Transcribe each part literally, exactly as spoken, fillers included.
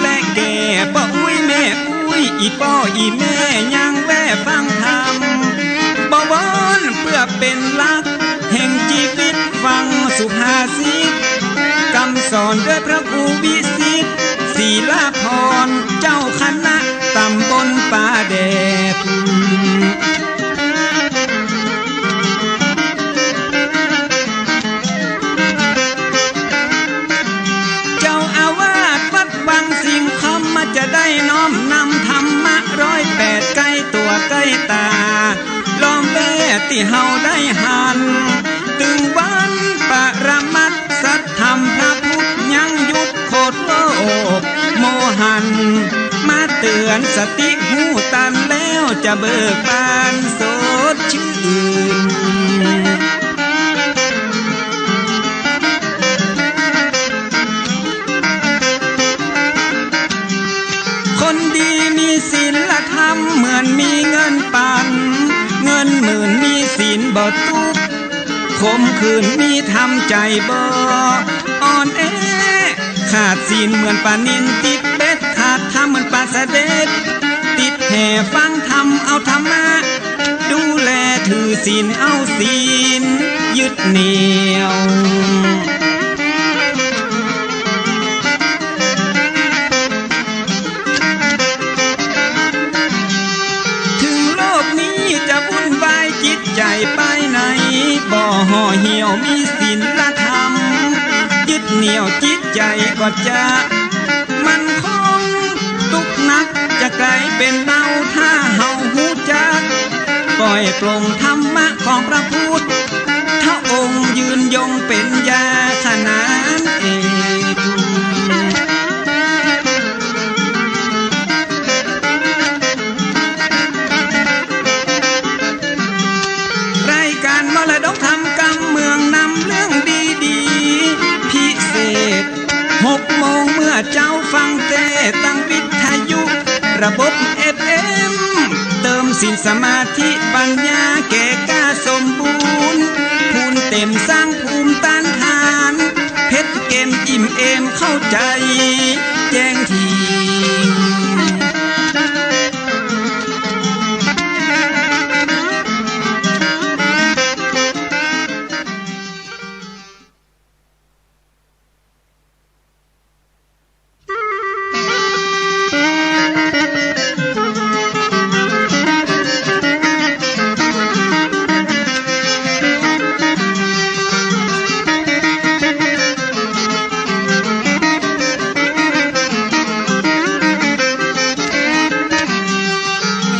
และแก่ป้ออุ๊ยแม่อุ๊ย อี่ป้ออี่แม่ยังแว่ฟังธรรม บ่วอนเปื้อเป๋นหลักแห่งจีวิต ฟังสุภาษิต กำสอนด้วยพระครูวิสิต ศิลาภรณ์ เจ้าคณะตำบลป่าแดด เจ้าอาวาสวัดวังสิงห์คำ มาจะได้น้อมนำธรรมะร้อยแปด ใก้ตั๋วใก้ต๋า ล้อมแวดตี้เฮาได้หัน ตึงวันปรมัตถ์ สัตธรรมพระพุทธยังหยุดโขดโลกโมหัน มาเตือนสติฮู้ตันแล้วจะเบิกบานสดชื่น คนดีมีศีลธรรมเหมือนมีเงินปัน เงินหมื่นมีศีลบ่ตุ๊กข์ ขมขื่นมีธรรมใจ๋บ่อ่อนแอ ขาดศีลเหมือนป๋านิลติดเบ็ด ขาดธรรมเหมือนป๋าสะเด็ด ติดแหฟังธรรมเอาธรรมะ ดูแลถือศีลเอาศีลยึดเหนี่ยว ถึงโลกนี้จะวุ่นวายจิตใจ๋ไปไหน บ่ห่อเหี่ยวมีศีลธรรม ยึดเหนี่ยวจิตใจ๋ก็จะมั่นคง ตุ๊กข์นักจะก๋ายเป๋นเบา ถ้าเฮาฮู้จัก ปล่อยปลงธรรมะของพระพุทธองค์ ยืนยงเป๋นยาขนานเอก รายการมรดกธรรมกำเมืองนำเรื่องดีๆ พิเศษ หกโมงเมื่อเจ๊าฟังเตตังวิทยุ ระบบ เอฟเอ็ม เติมศีลสมาธิปัญญาแก่กล้าสมบูรณ์ พูนเต็มสร้างภูมิต้านทาน เพ็ดเกมอิ่มเอมเข้าใจ๋แจ้งถิง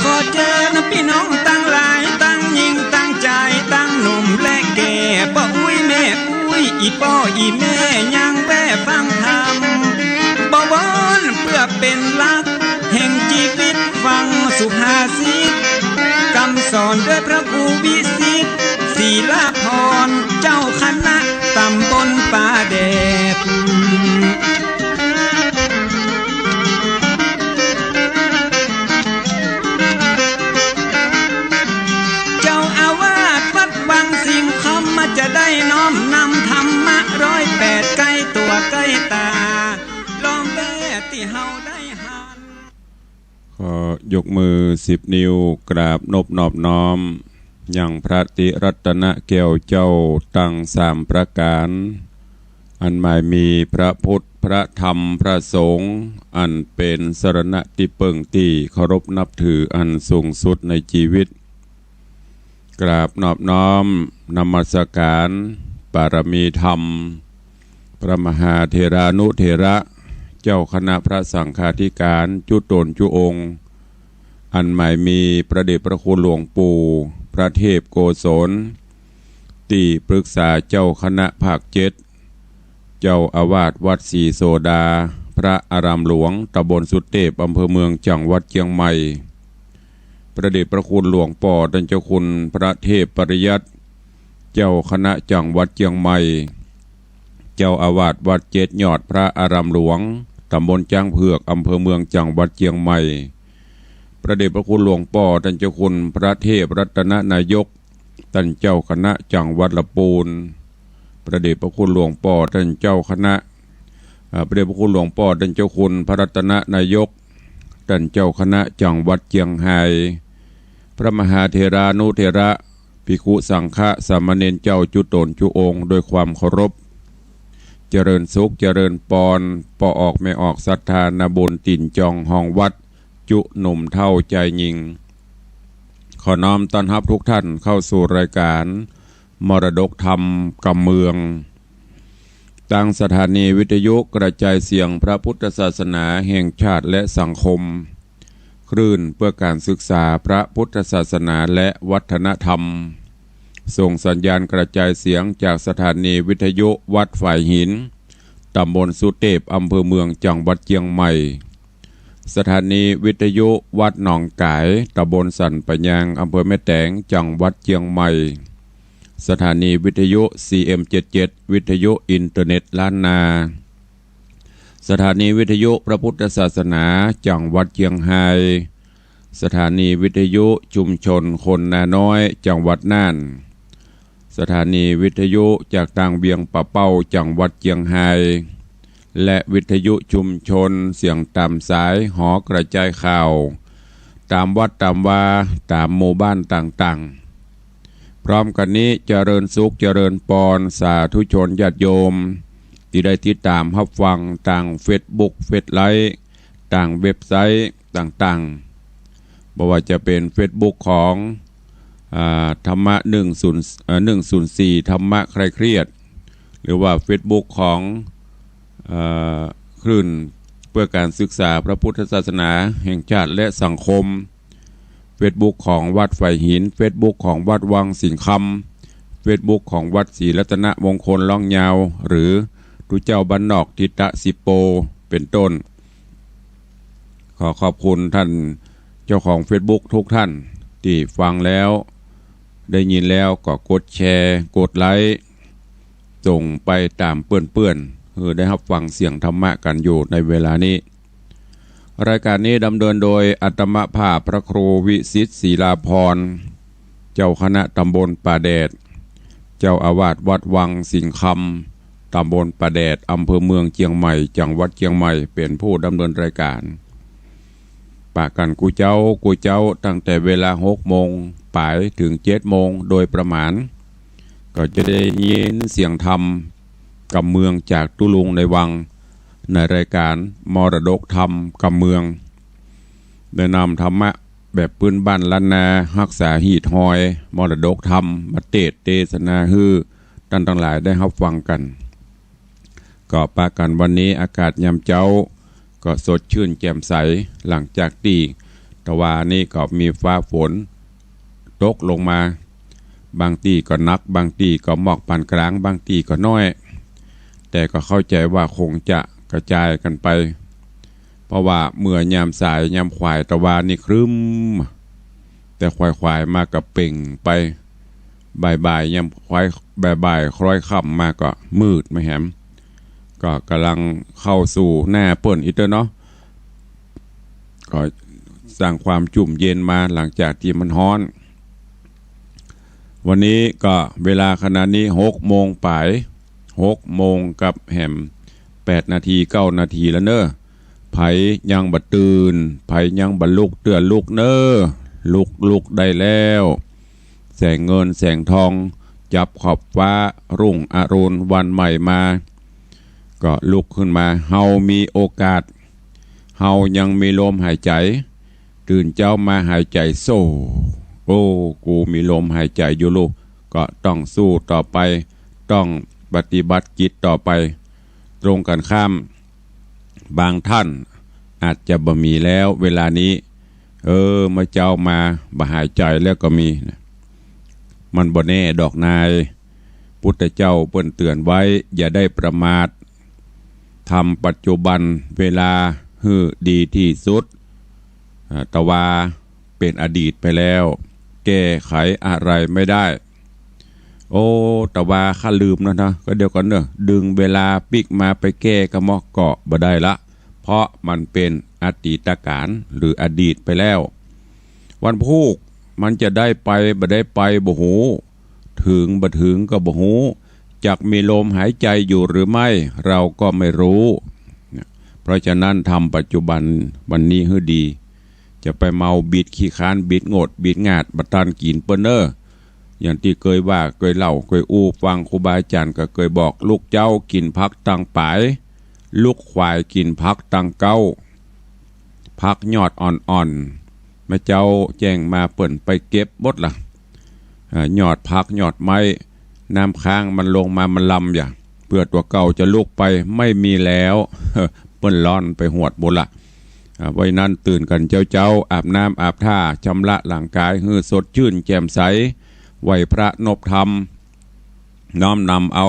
ขอเจิญปี้น้องตังหลาย ตังญิงตังจาย ตังหนุ่มและแก่ ป้ออุ๊ยแม่อุ๊ย อี่ป้ออี่แม่ยังแว่ฟังธรรม บ่วอนเปื้อเป๋นหลักแห่งจีวิต ฟังสุภาษิต กำสอนด้วยพระครูวิสิต ศิลาภรณ์ เจ้าคณะตำบลป่าแดด เจ้าอาวาสวัดวังสิงห์คำ มาจะได้น้อมนำธรรมะร้อยแปด ใก้ตั๋วใก้ต๋า ล้อมแวดตี้เฮาได้หัน ขอยกมือสิบนิ้วกราบนบนอบน้อม ยังพระติรัตนแก้วเจ้าตังสามประก๋าน อันหมายมีพระพุทธ พระธรรม พระสงฆ์ อันเป๋นสรณะตี้เปิ้งตี้เคารพนับถืออันสูงสุดในจีวิต กราบนอบน้อมนมัสก๋านปารมีธรรม พระมหาเถรานุเถระ เจ้าคณะพระสังฆาธิการจุ๊ต๋นจุ๊องค์ อันหมายมีพระเดชพระคุณหลวงปู่พระเทพโกศล ตี้ปรึกษาเจ้าคณะภาคเจ็ด เจ้าอาวาสวัดศรีโสดา พระอารามหลวง ตำบลสุเตพ อำเภอเมือง จังหวัดเจียงใหม่ พระเดชพระคุณหลวงป้อต้านเจ้าคุณพระเทพปริยัติ เจ้าคณะจังหวัดเจียงใหม่ เจ้าอาวาสวัดเจ็ดยอด พระอารามหลวง ตำบลจ๊างเผือก อำเภอเมือง จังหวัดเจียงใหม่ พระเดชพระคุณหลวงป้อต้านเจ้าคุณพระเทพรัตนนายก ต้านเจ้าคณะจังหวัดละปูน พระเดชพระคุณหลวงป้อต้านเจ้าคณะ อ่า พระเดชพระคุณหลวงป้อต้านเจ้าคุณพระรัตนนายก ต้านเจ้าคณะจังหวัดเจียงฮาย พระมหาเถรานุเถระ ภิกขุสังฆะสามเณรเจ้าจุ๊ต๋นจุ๊องค์ โดยความเคารพ เจริญสุขเจริญปอน ป้อออกแม่ออกศรัทธา นาบุญตี๋นจองฮองวัด จุ๊หนุ่มเฒ่าจายญิง ขอน้อมต้อนฮับทุกท่านเข้าสู่รายการมรดกธรรมกำเมือง ตางสถานีวิทยุกระจายเสียงพระพุทธศาสนาแห่งชาติและสังคม คลื่นเพื่อการศึกษาพระพุทธศาสนาและวัฒนธรรม ส่งสัญญาณกระจายเสียงจากสถานีวิทยุวัดฝายหิน ตำบลสุเตพ อำเภอเมือง จังหวัดเจียงใหม่ สถานีวิทยุวัดหนองก๋าย ตำบลสันป่ายาง อำเภอแม่แตง จังหวัดเจียงใหม่ สถานีวิทยุ ซีเอ็มเจ็ดเจ็ด วิทยุอินเทอร์เน็ตล้านนา สถานีวิทยุพระพุทธศาสนา จังหวัดเจียงฮาย สถานีวิทยุชุมชนคนนาน้อย จังหวัดน่าน สถานีวิทยุจากตางเวียงป่าเป้า จังหวัดเจียงฮาย และวิทยุชุมชนเสียงต๋ามสายหอกระจายข่าว ต๋ามวัดต๋ามวา ต๋ามหมู่บ้านต่างๆ พร้อมกั๋นนี้เจริญสุขเจริญปอนสาธุชนญาติโยม ตี้ได้ติดต๋ามฮับฟังตางเฟซบุ๊ก เฟซไลฟ์ ตางเว็บไซต์ต่างๆ บ่ว่าจะเป๋นเฟซบุ๊กของ อ่า ธรรมะหนึ่งศูนย์ เอ่อ หนึ่งศูนย์สี่ ธรรมะคลายเครียด หรือว่าเฟซบุ๊กของ เอ่อ คลื่นเพื่อการศึกษาพระพุทธศาสนาแห่งชาติและสังคม เฟซบุ๊กของวัดฝายหิน เฟซบุ๊กของวัดวังสิงห์คำ เฟซบุ๊กของวัดศรีรัตนมงคลล่องยาว หรือตุ๊เจ้าบ้านนอกทิตะสิบโป เป๋นต้น ขอขอบคุณต้านเจ้าของเฟซบุ๊กทุกท่านตี้ฟังแล้ว ได้ยินแล้วก็กดแชร์ กดไลก์ ส่งไปต๋ามเปื้อนๆ หื้อได้ฮับฟังเสียงธรรมะกั๋นอยู่ในเวลานี้ รายการนี้ดำเนินโดยอาตมาภาพพระครูวิสิทธิ์ ศิลาภรณ์ เจ้าคณะตำบลป่าแดด เจ้าอาวาสวัดวังสิงห์คำ ตำบลป่าแดด อำเภอเมืองเจียงใหม่ จังหวัดเจียงใหม่ เป๋นผู้ดำเนินรายการ ปะกั๋นกู้เจ๊ากู้เจ๊า ตั้งแต่เวลาหกโมงป๋ายเถิงเจ็ดโมงโดยประมาณ ก็จะได้ยินเสียงธรรมกำเมืองจากตุ๊ลุงในวัง ในรายการมรดกธรรมกำเมือง ได้นำธรรมะแบบปื๊นบ้านล้านนา ฮักษาฮีตฮอยมรดกธรรม มาเตสน์เตสนาหื้อต้านตังหลายได้ฮับฟังกั๋น ก็ปะกั๋นวันนี้อากาศยามเจ๊าก็สดชื่นแจ่มใส หลังจากตี้ตะวานี้ก็มีฟ้าฝนตกลงมา บางตี้ก็หนัก บางตี้ก็หมอกปานก๋าง บางตี้ก็น้อย แต่ก็เข้าใจ๋ว่าคงจะกระจายกั๋นไป เพราะว่าเมื่อยามสายยามขวายตะวานี้ครึ้ม แต่ขวายๆ มาก็เปล่งไป บ่ายๆ ยามขวาย บ่ายๆ คล้อยค่ำมาก็มืดมาแหม ก็ก่ำลังเข้าสู่หน้าเปิ้นอี้เต๊อะเนาะ ก็สร้างความจุ่มเย็นมาหลังจากตี้มันฮ้อน วันนี้ก็เวลาขณะนี้หกโมงป๋าย หกโมงกับแหมแปดนาที เก้านาทีแล้วเน่อ ใผยังบ่ตื่น ใผยังบ่ลุกเตื้อลุกเน่อ ลุก ลุกได้แล้ว แสงเงินแสงทองจับขอบฟ้า รุ่งอรุณวันใหม่มา ก็ลุกขึ้นมา เฮามีโอกาส เฮายังมีลมหายใจ๋ ตื่นเจ๊ามาหายใจ๋โซ่ โอ้ กูมีลมหายใจ๋อยู่ลูก ก็ต้องสู้ต่อไป ต้องปฏิบัติกิจต่อไป ตรงกั๋นข้าม บางท่านอาจจะบ่มีแล้วเวลานี้ เออ เมื่อเจ๊ามาบ่หายใจ๋แล้วก็มีนะ มันบ่แน่ดอกนาย พุทธเจ้าเปิ้นเตื๋อนไว้ อย่าได้ประมาท ทำปัจจุบันเวลาหื้อดีตี้สุด อ่า ตะวาเป๋นอดีตไปแล้ว แก้ไขอะไรไม่ได้ โอ้ ตะวาข้าลืมแล้วนะ ก็เดี๋ยวก่อนเน่อ ดึงเวลาปิ๊กมาไปแก้กะเมาะก็บ่ได้ละ เพราะมันเป๋นอดีตก๋าลหรืออดีตไปแล้ว วันพูกมันจะได้ไปบ่ได้ไปบ่ฮู้ เถิงบ่เถิงก็บ่ฮู้ จักมีลมหายใจ๋อยู่หรือไม่ เราก็ไม่รู้ เพราะฉะนั้นทำปัจจุบันวันนี้หื้อดี จะไปเมาบิดขี้ค้านบิดโงดบิดงาดบ่ตันกิ๋นเปิ้นเน่อ อย่างตี้เกยว่าเกยเล่าเกยอู้ฟังครูบาอาจ๋ารย์ก็เกยบอก ลูกเจ๊ากิ๋นผักตังป๋าย ลูกขวายกิ๋นผักตังเก๊า ผักยอดอ่อนๆ แม่เจ๊าแจ้งมาเปิ้นไปเก็บหมดละ อ่า ยอดผักยอดไม้ น้ำค้างมันลงมามันลำอย่า เปื้อตั๋วเก่าจะลุกไปไม่มีแล้ว เปิ้นล่อนไปหวดหมดละ อ่า เพราะฉะนั้นตื่นกั๋นเจ๊าๆ อาบน้ำอาบท่า ชำระร่างกายหื้อสดชื่นแจ่มใส ไหว้พระนบธรรม น้อมนำเอา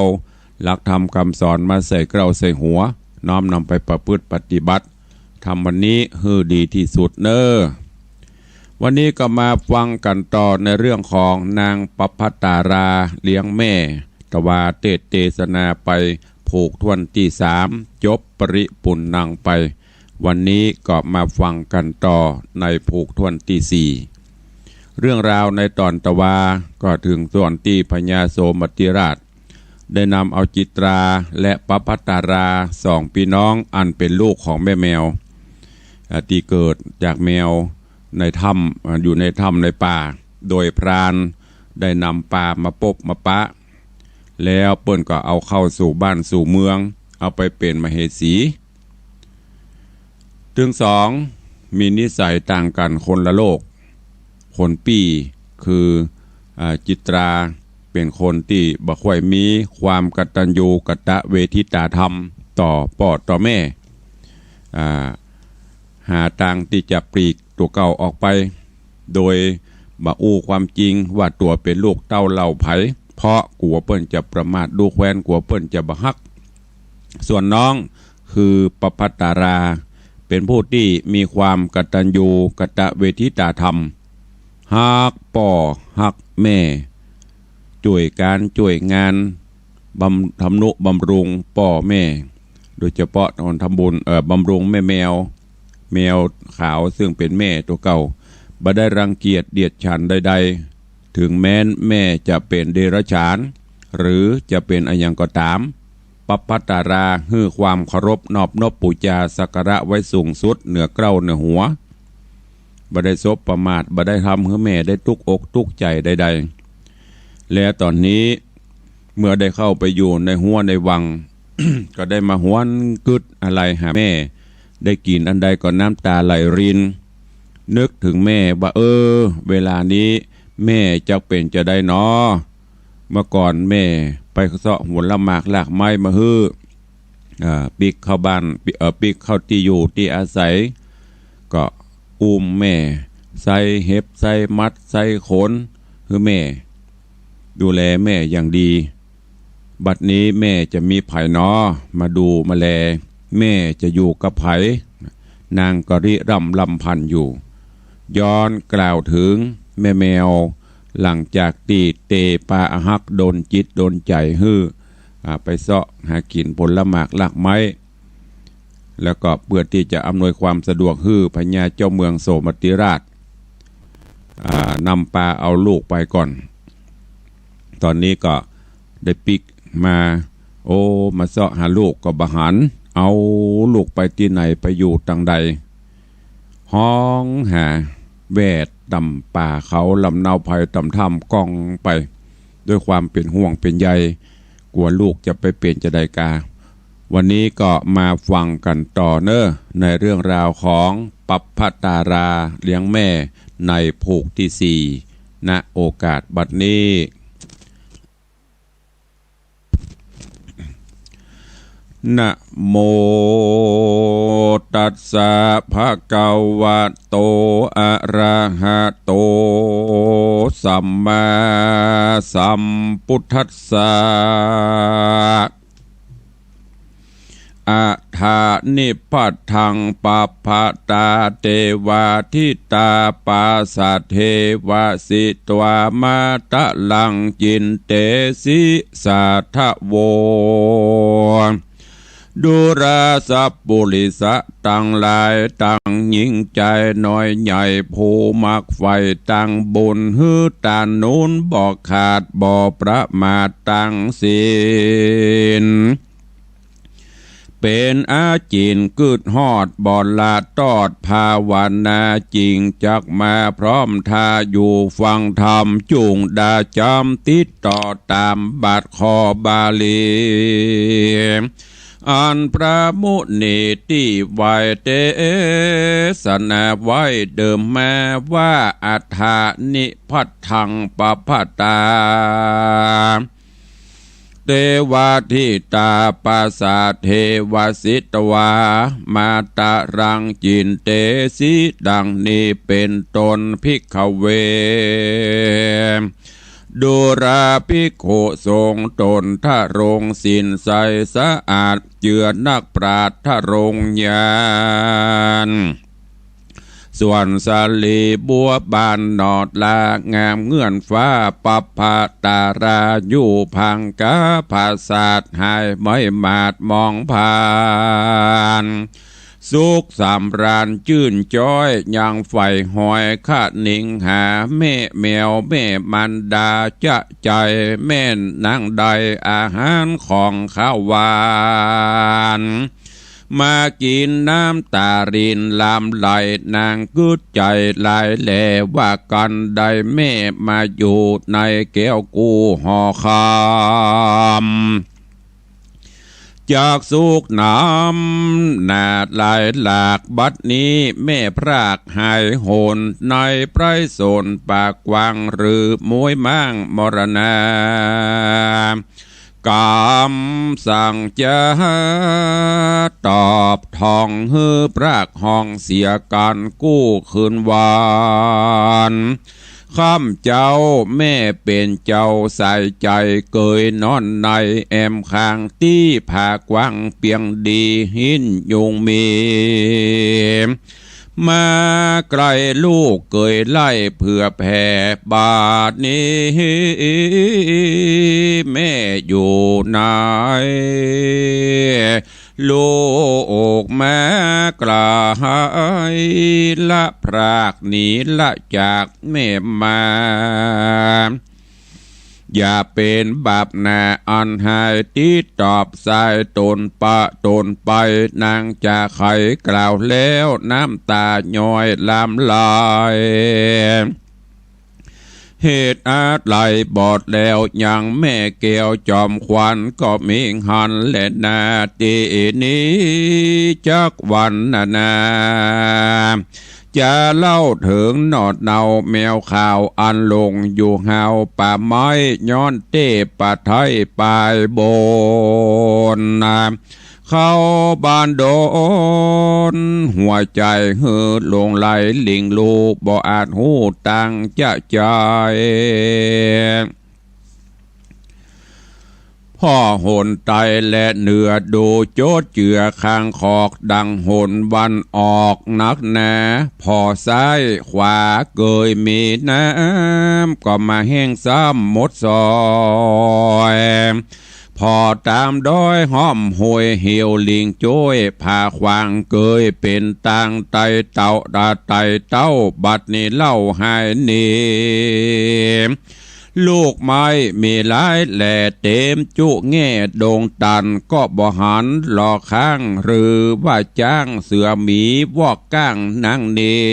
หลักธรรมคำสอนมาใส่เกล้าใส่หัว น้อมนำไปประพฤติปฏิบัติ ทำวันนี้หื้อดีที่สุดเน่อ วันนี้ก็มาฟังกั๋นต่อในเรื่องของนางปภัตตาราเลี้ยงแม่ ตะวาเตสน์เตสนาไปผูกถ้วนตี้สาม จบปริปุณณังไป วันนี้ก็มาฟังกั๋นต่อในผูกถ้วนตี้สี่ เรื่องราวในต๋อนตะวาก็เถิงต๋อนตี้พญาโสมติราช ได้นำเอาจิตราและปภัตตาราสองปี้น้องอันเป๋นลูกของแม่แมว อ่า ตี้เกิดจากแมวในถ้ำ อ่า อยู่ในถ้ำในป่า โดยพรานได้นำปามาปบมาปะ แล้วเปิ้นก็เอาเข้าสู่บ้านสู่เมือง เอาไปเป๋นมเหสี ตึงสองมีนิสัยต่างกั๋นคนละโลก คนปี้คือ อ่า จิตราเป๋นคนตี้บ่ค่อยมีความกตัญญูกตเวทิตาธรรมต่อป้อต่อแม่ อ่า หาตางตี้จะปลีกตั๋วเก่าออกไป โดยบ่อู้ความจริงว่าตั๋วเป๋นลูกเต้าเหล่าใผ เพราะกั๋วเปิ้นจะประมาทดูแควน กั๋วเปิ้นจะบ่ฮัก ส่วนน้องคือปภัตตารา เป๋นผู้ตี้มีความกตัญญูกตเวทิตาธรรม ฮักป้อฮักแม่ จ้วยก๋านจ้วยงาน บำ ทำนุบำรุงป้อแม่ โดยเฉพาะต๋อนทำบุญ เอ่อ บำรุงแม่แมว แมวขาวซึ่งเป๋นแม่ตั๋วเก่า บ่ได้รังเกียจเดียดฉันใดๆ เถิงแม้นแม่จะเป๋นเดรัจฉาน หรือจะเป๋นอะหยังก็ต๋าม ปภัตตาราหื้อความเคารพนอบนบปู๋จาสักการะไว้สูงสุดเหนือเกล้าเหนือหัว บ่ได้สบประมาท บ่ได้ทำหื้อแม่ได้ตุ๊กอกตุ๊กใจ๋ใดๆ และต๋อนนี้เมื่อได้เข้าไปอยู่ในฮั้วในวัง ก็ได้มาหวนกึ๊ดอาลัยหาแม่ ได้กิ๋นอันใดก็น้ำต๋าไหลริน นึกเถิงแม่ว่า เออ เวลานี้แม่จักเป๋นจาใดหนอ เมื่อก่อนแม่ไปเซาะผลหมากรากไม้มาหื้อ อ่า ปิ๊กเข้าบ้าน ปิ๊ก เอ่อ ปิ๊กเข้าตี้อยู่ตี้อาศัย ก็อุ้มแม่ ใส่เห็บ ใส่มัด ใส่ขน หื้อแม่ ดูแลแม่อย่างดี บัดนี้แม่จะมีใผหนอ มาดูมาแล แม่จะอยู่กับใผ นางก็ริร่ำรำพันอยู่ ย้อนกล่าวเถิงแม่แมว หลังจากตี้เตปาอาฮักดลจิตดลใจ๋หื้อ อ่า ไปเซาะหากิ๋นผลหมากรากไม้ แล้วก็เปื้อตี้จะอำนวยความสะดวกหื้อพญาเจ้าเมืองโสมติราช อ่า นำปาเอาลูกไปก่อน ต๋อนนี้ก็ได้ปิ๊กมา โอ้ มาเซาะหาลูกก็บ่หัน เอาลูกไปตี้ไหน ไปอยู่ตางใด ฮ้องหา แวดต๋ามป่าเขาลำเนาไพรต๋ามถ้ำก้องไป ด้วยความเป๋นห่วงเป๋นใย กั๋วลูกจะไปเป๋นจาใดกา วันนี้ก็มาฟังกั๋นต่อเน่อ ในเรื่องราวของปภัตตาราเลี้ยงแม่ในผูกตี้สี่ ณ โอกาสบัดนี้ นะโมตัสสะ ภะคะวะโต อะระหะโต สัมมาสัมพุทธัสสะ อะถานิพพัทธัง ปะพะตา เตวาทิตา ปาสะเทวะ สิตวา มาตะลัง จินเตสิ สาทะโว ดูราสัปปุริสะตังหลาย ตังญิงจายน้อยใหญ่ ผู้มักใฝ่ตังบุญ หื้อตานหนุนบ่ขาด บ่ประมาทตังศีล ป ป๋นอาจินกึ๊ดฮอดบ่ละตอด ภาวนาจิ่งจักมาพร้อมถ้า อยู่ฟังธรรมจุ่งดาจ๋ำ ติดต่อต๋ามบาทข้อบาลี อันพระมุนีตี้ไหว้เตสนาไว้เดิมมาว่า อัฏฐานิพัทธังปะพะตา เตวาทิตา ปะสาเทวสิตวา มาตะรังจินเตสิ ดังนี้เป๋นต้น ภิกขเว ดูราภิกขุสงฆ์ต๋นทรงศีลใสสะอาด เจือนักปราชญ์ทรงญาณ ส่วนสะหลีบัวบานหนอดลางามเงื่อนฟ้า ปะพะตาราอยู่ผางกาผาสาท หายไหม้หมาดหมองผาน สุขสำราญจื้นจ๊อย ยังใฝ่หอยคะนิงหา แม่แมวแม่มารดาจะใจ๋ แม่นนางได้อาหารของข้าวหวาน มากิ๋นน้ำต๋ารินลำไหล นางกึ๊ดใจ๋หลายแล ว่ากันได้แม่มาอยู่ในแก้วกู้ห่อคำ จากสุขนำหน้าหลายหลาก บัดนี้แม่พรากหายโหน ในไพรสนป่ากว้าง หรือม้วยม่างมรณา กำสั่งจะตอบทอง หื้อพรากห้องเสียกั๋นกู้คืนหวาน ข้ำเจ้าแม่เป๋นเจ้าใสใจ๋ เกยนอนในแอมข้างตี้ผากว้างเปียงดี หิ้นยุงมี มาใก้ลูกเกยไล่เผื่อแผ่ บาดนี้แม่อยู่ไหน ลูกมาไกล ละพรากหนีละจากแม่มา อย่าเป๋นบาปหนาอันหาย ตี้ตอบสายต๋นปะต๋นไป นางจาไขกล่าวแล้ว น้ำต๋าย้อยลำไหล เหตุอันไหลบอดแล้วยังแม่แก้วจอมขวัญ ก็มีหั้นแลนา ตี้นี้จักวรรณนา จะเล่าเถิงหนอดเนาแมวขาว อันหลงอยู่ฮาวป่าไม้ ย้อนเต้ปะไท้ปายบน เข้าบ้านดอน หัวใจ๋หื้อหลงไหล หลิ่งลู่บ่อาจฮู้ตังจะใจ๋ ผ่อหนใต้และเหนือ ดูโจทย์เจือข้างขอก ดังหนวันออกนักหนา ผ่อซ้ายขวาเกยมีน้ำ ก็มาแห้งซ้ำหมดซอย ผ่อต๋ามดอยห้อมห้วยเหวหลิ่งโจ้ย ผาขวางเกยเป๋นตางไต่เต้า ตาไต่เต้า บัดนี้เล่าหายหนี ลูกไม้มีหลายแหล่ เต๋มจุแง่ดงตัน ก็บ่หันหล่อข้าง หรือว่าจ๊างเสือหมีวอกก้างนังนี้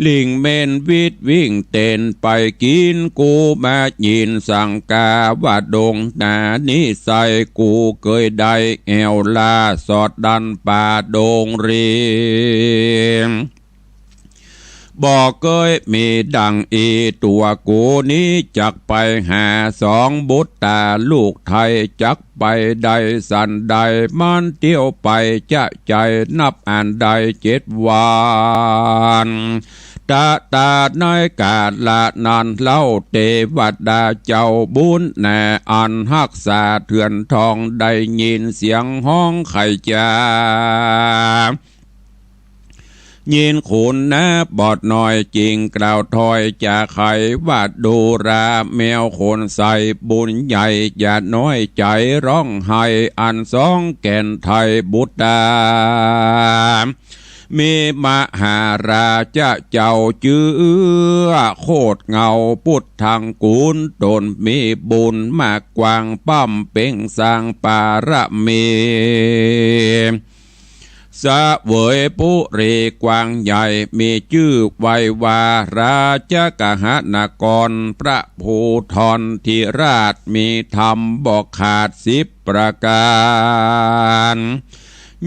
หลิ่งเม่นวิดวิ่งเต้นไปกิ๋น กูมายินสังกาว่าดงนานี้ใส กูเกยได้แอ่วลาสอดดันป่าดงริม บ่เกยมีดังอี้ ตั๋วกูนี้จักไปหาสองบุตรต๋าลูกไทย จักไปได้สันใด มันเตี้ยวไปจะใจ๋ นับอันได้เจ็ดวัน ตะตาในกาละนั้นเล่า เตวดาเจ้าบุญนา อันฮักษาเถื่อนทอง ได้ยินเสียงฮ้องไขจ๋า ยินขุนนาบอดน้อยจิ่งกล่าวถ้อยจ๋าไขว่า ดูราแมวขนใสบุญใหญ่ อย่าน้อยใจ๋ฮ้องไห้ อันสองแก่นไทยบุตรต๋า มีมหาราชเจ้าจื้อโคตรเหง้า ปุทธังกุณ ต๋นมีบุญมากกว้าง บำเพ็งสร้างปารมี เสวยปุรีกว้างใหญ่ มีจื้อไว้ว่าราชกหนคร พระภูธรธิราช มีธรรมบ่ขาดสิบประก๋าน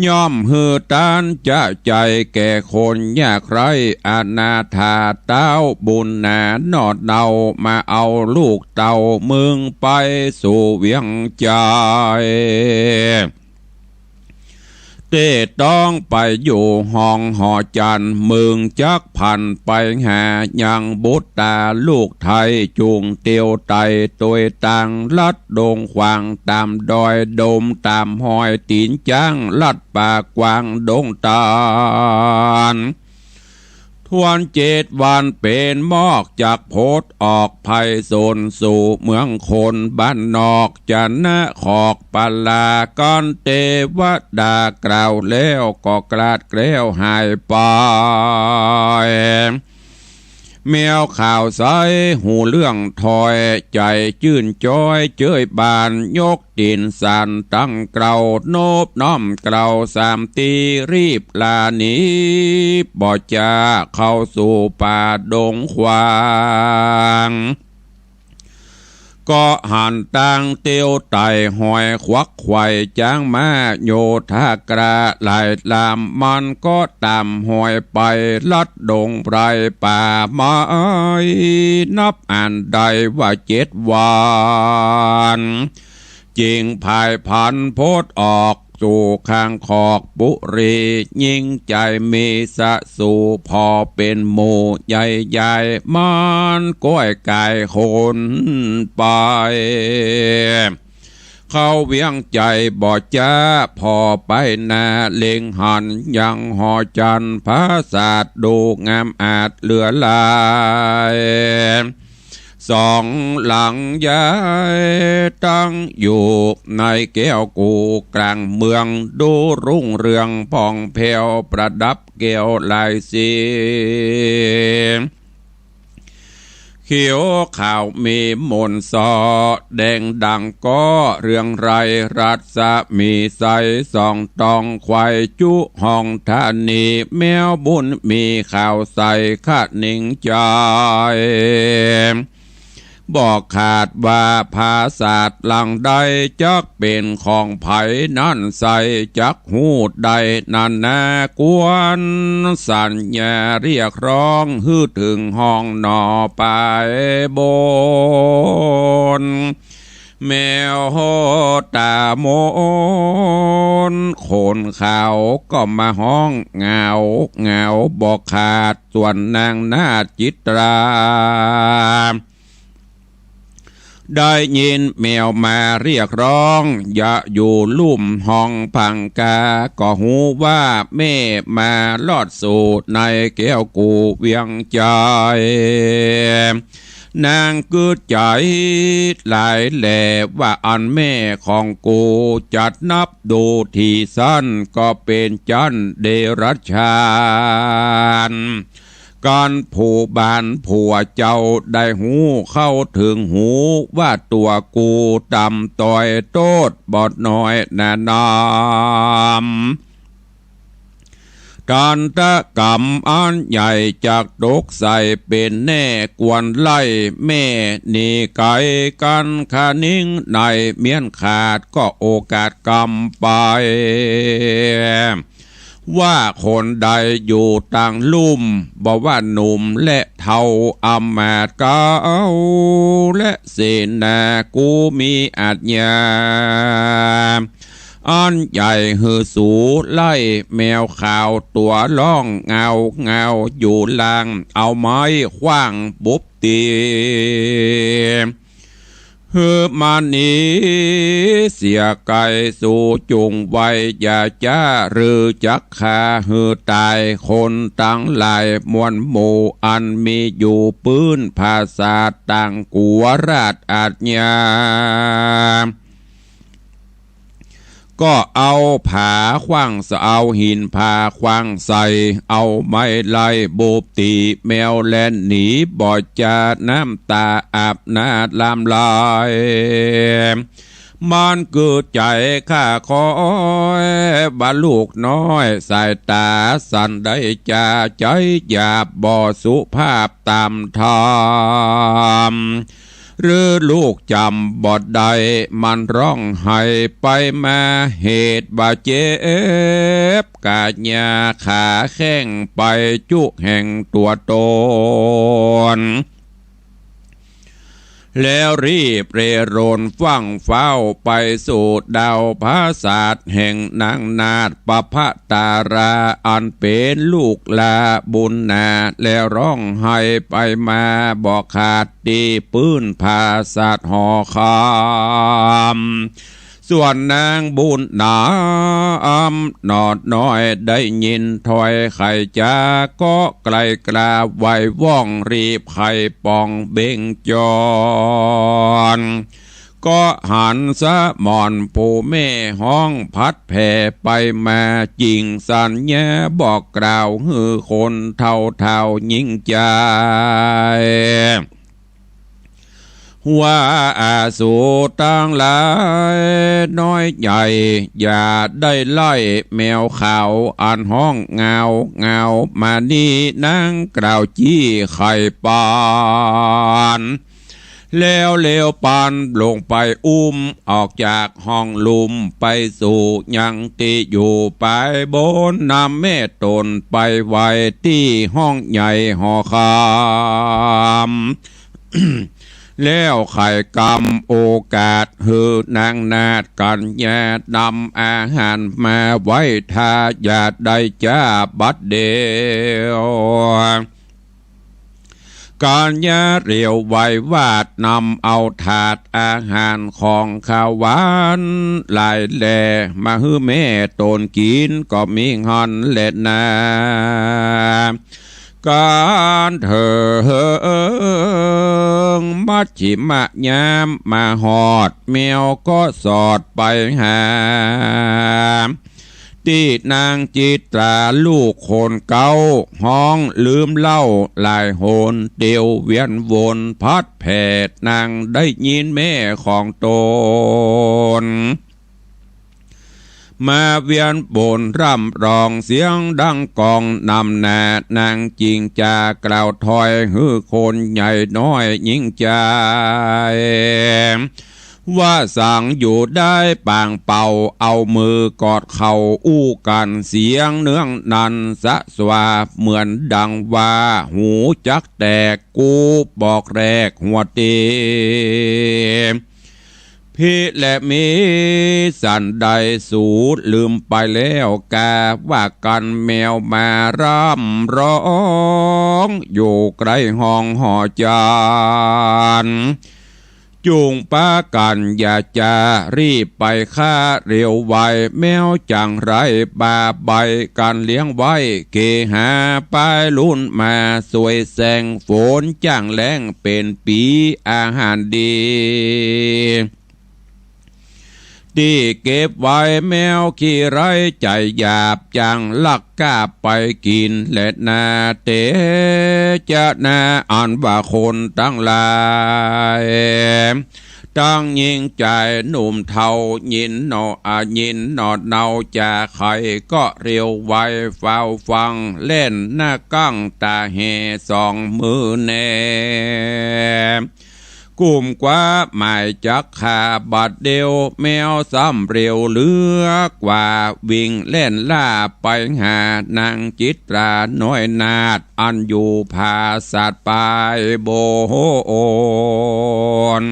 ย่อมหื้อตานจะใจ๋แก่คนยากไร้ อนาถาเต้าบุญหนา หนอดเนามาเอาลูกเต้า มึงไปสู่เวียงใจ๋ เต้ต้องไปอยู่ห้องหอจันทน์ มึงจักผันไปหายังบุตราลูกไทย จุ่งเตียวไต่ตวยตาง ลัดดงขวางต๋ามดอย ดมต๋ามฮอยตี๋นจ๊าง ลัดป่ากว้างดงตาล ทวนเจ็ดวันเป๋นมอก จักโผดออกไพศาล สู่เมืองคนบ้านนอก จะนะขอกปลากั๋น เตวดากล่าวแล้ว ก็กลาดแคล้วหายไป แมวขาวใสฮู้เรื่องถ้อย ใจ๋จื้นจ๊อยเจยบาน ยกตี๋นสั่นตั้งเกลา นบน้อมเกลาสามตี รีบลาหนี บ่จาเข้าสู่ป่าดงขวาง ก็หันตางเตียวไต่ฮอย ขวักไขว่จ๊างม้าโยธากราหลายลำ มันก็ต๋ามฮอยไป ลัดดงไพรป่าไม้ นับอันได้ว่าเจ็ดวัน จึงผายผันโผดออกสู่ข้างคอกปุรี ยิ่งใจ๋มีสะสู ผ่อเป๋นหมู่ใหญ่ๆ มันก้อยก๋ายคนไป เข้าเวียงใจ๋บ่จ๊า ผ่อไปหน้าเล็งหันยังหอจันทน์ ผาสาทดูงามอาจเหลือหลาย สองหลังใหญ่ตั้งอยู่ในแก้วกู่กลางเมือง ดูรุ่งเรืองผ่องแผ้ว ประดับแก้วหลายสี เขียวขาวมีมนต์สอแดงดังก็เรืองไร รัศมีใสส่องตอง ไขว่จุห้องธนี แมวบุญมีขาวใสคะนิงใจ๋ บ่ขาดว่าผาสาทหลังใด จักเป๋นของใผนั้นไส้ จักฮู้ได้นั้นนา ควรสัญญาเรียกร้อง หื้อเถิงห้องหนอไปบน แมวต๋ามนต์ขนขาวก็มาฮ้อง เหงา เหงาบ่ขาด ส่วนนางนาฏจิตรา ได้ยินแมวมาเรียกร้อง อย่าอยู่ลุ่มห้องพังกา ก็ฮู้ว่าแม่มาลอดสู่ในแก้วกู่เวียงใจ๋ นางกึ๊ดใจ๋หลายแลว่า อันแม่ของกูจัดนับดูตี้สั้น ก็เป๋นจั้นเดรัจฉาน กันผู้บ้านผัวเจ้าได้ฮู้เข้าเถิงหู ว่าตั๋วกูต่ำต้อยโต้ษบ่น้อยหนานำ ทันตกรรมอันใหญ่จักตกใส่เป๋นแน่ ควรไล่แม่หนีไก๋กั๋นคะนิง ในเมี้ยนขาดก็โอกาสกำไป ว่าคนใดอยู่ตางลุ่ม บ่ว่าหนุ่มและเฒ่า อำมาตย์เก๊าและเสนา กูมีอาจญาอันใหญ่หื้อสูไล่แมวขาวตั๋วฮ้องเหงาเหงาอยู่ล่าง เอาไม้ขว้างปุบ ตี๋ หื้อมันหนีเสียไก๋ สูจุ่งไว้อย่าจ๊า หรือจักฆ่าหื้อต๋าย คนตังหลายมวลหมู่ อันมีอยู่ปื๊นผาสาท ต่างกั๋วราชอาจญา ก็เอาผาขว้าง เอาหินผาขว้างใส่ เอาไม้ไล่บุบตี๋ แมวแล่นหนีบ่จ๋า น้ำต๋าอาบหน้าลำลาย มันกึ๊ดใจ๋ข้าคอย บ่าลูกน้อยสายต๋าสันได้จ๋า ใจ๋หยาบบ่สุภาพต๋ามธรรม หรือลูกจ๋ำบ่ได้ มันฮ้องไห้ไปมา เหตุว่าเจ็บก๋ายา ขาแข้งไปจุแห่งตั๋วต๋น แล้วรีบเร่ร่อนฟั่งฟ้าวไปสู่ดาวผาสาทแห่งนางนาฏประภาตารา อันเป๋นลูกหล้าบุญนา แล้วฮ้องไห้ไปมาบ่ขาด ตี้ปื๊นผาสาทหอคำ ส่วนนางบุญนำหนอดน้อยได้ยินถ้อยไขจ๋า ก็ไกล่กล้าไหว้ว่อง รีบไขป่องเบ่งจร ก็หันสมรผู้แม่ฮ้องผัดแผ่ไปมา จิ่งสัญญาบอกกล่าวหื้อคนเฒ่าๆ หญิงจาย ว่าอาสูตังหลายน้อยใหญ่ อย่าได้ไล่แมวขาวอันฮ้องงาวงาวมานี้ นางกล่าวจี้ไขปาน แล้วเลวปานลงไปอุ้มออกจากห้องลุ่ม ไปสู่ยังตี้อยู่ปายบน นำแม่ต๋นไปไว้ตี้ห้องใหญ่หอคำ แล้วไขกำโอกาสหื้อนางนาฏกัญญานำอาหารมาไว้ถ้า อย่าได้จ๊าบัดเดียว กัญญาเรียวไววาดนำเอาถาดอาหารของคาวหวานหลายแหล่ มาหื้อแม่ต๋นกิ๋นก็มีหั้นแหละนา ก๋านเถิงมัชฌิมะยามมาฮอด แมวก็สอดไปหา ตี้นางจิตราลูกคนเก๊า ฮ้องลืมเล่าหลายหน เตียวเวียนวนผัดแผ่ นางได้ยินแม่ของต๋น มาเวียนวนร่ำร้องเสียงดังก้อง นำหน้านางจิ่งจากล่าวถ้อยหื้อคนใหญ่น้อยหญิงจาย ว่าสังอยู่ได้ปางเป่า เอามือกอดเข่าอู้กั๋นเสียงเนื้องนั้นสะสวา เหมือนดังว่าหูจักแตก กูบอกแรกหัวเต พิและมีสันใดสูลืมไปแล้วกา ว่ากั๋นแมวมาร่ำร้องอยู่ใก้ห้องหอจาน จุ่งปากั๋นอย่าจ๋า รีบไปข้าเร็วไว แมวจั่งไร้บาใบ กั๋นเลี้ยงไว้เกหา ปายลุ่นมาสวยแสงฝน จ้างแล้งเป๋นปี๋ อาหารดี ตี้เก็บไว้แมวขี้ไร้ใจ๋หยาบ จั่งลักกาบไปกิ๋นแลนา เตจะนา อันว่าคนตังหลาย ตังหญิงจายหนุ่มเฒ่า ยินหนอ อา ยินหนอเนาจ๋า ใครก็เร็วไวฟ้าวฟัง แล่นหน้ากั้งต๋าแห่สองมือแน กุมกว้าหมายจักข้าบัดเดียว แมวซ้ำเร็วเหลือกว่า วิ่งแล่นล่าไปหานางจิตราน้อยนาฏ อันอยู่ผาสาทปายบน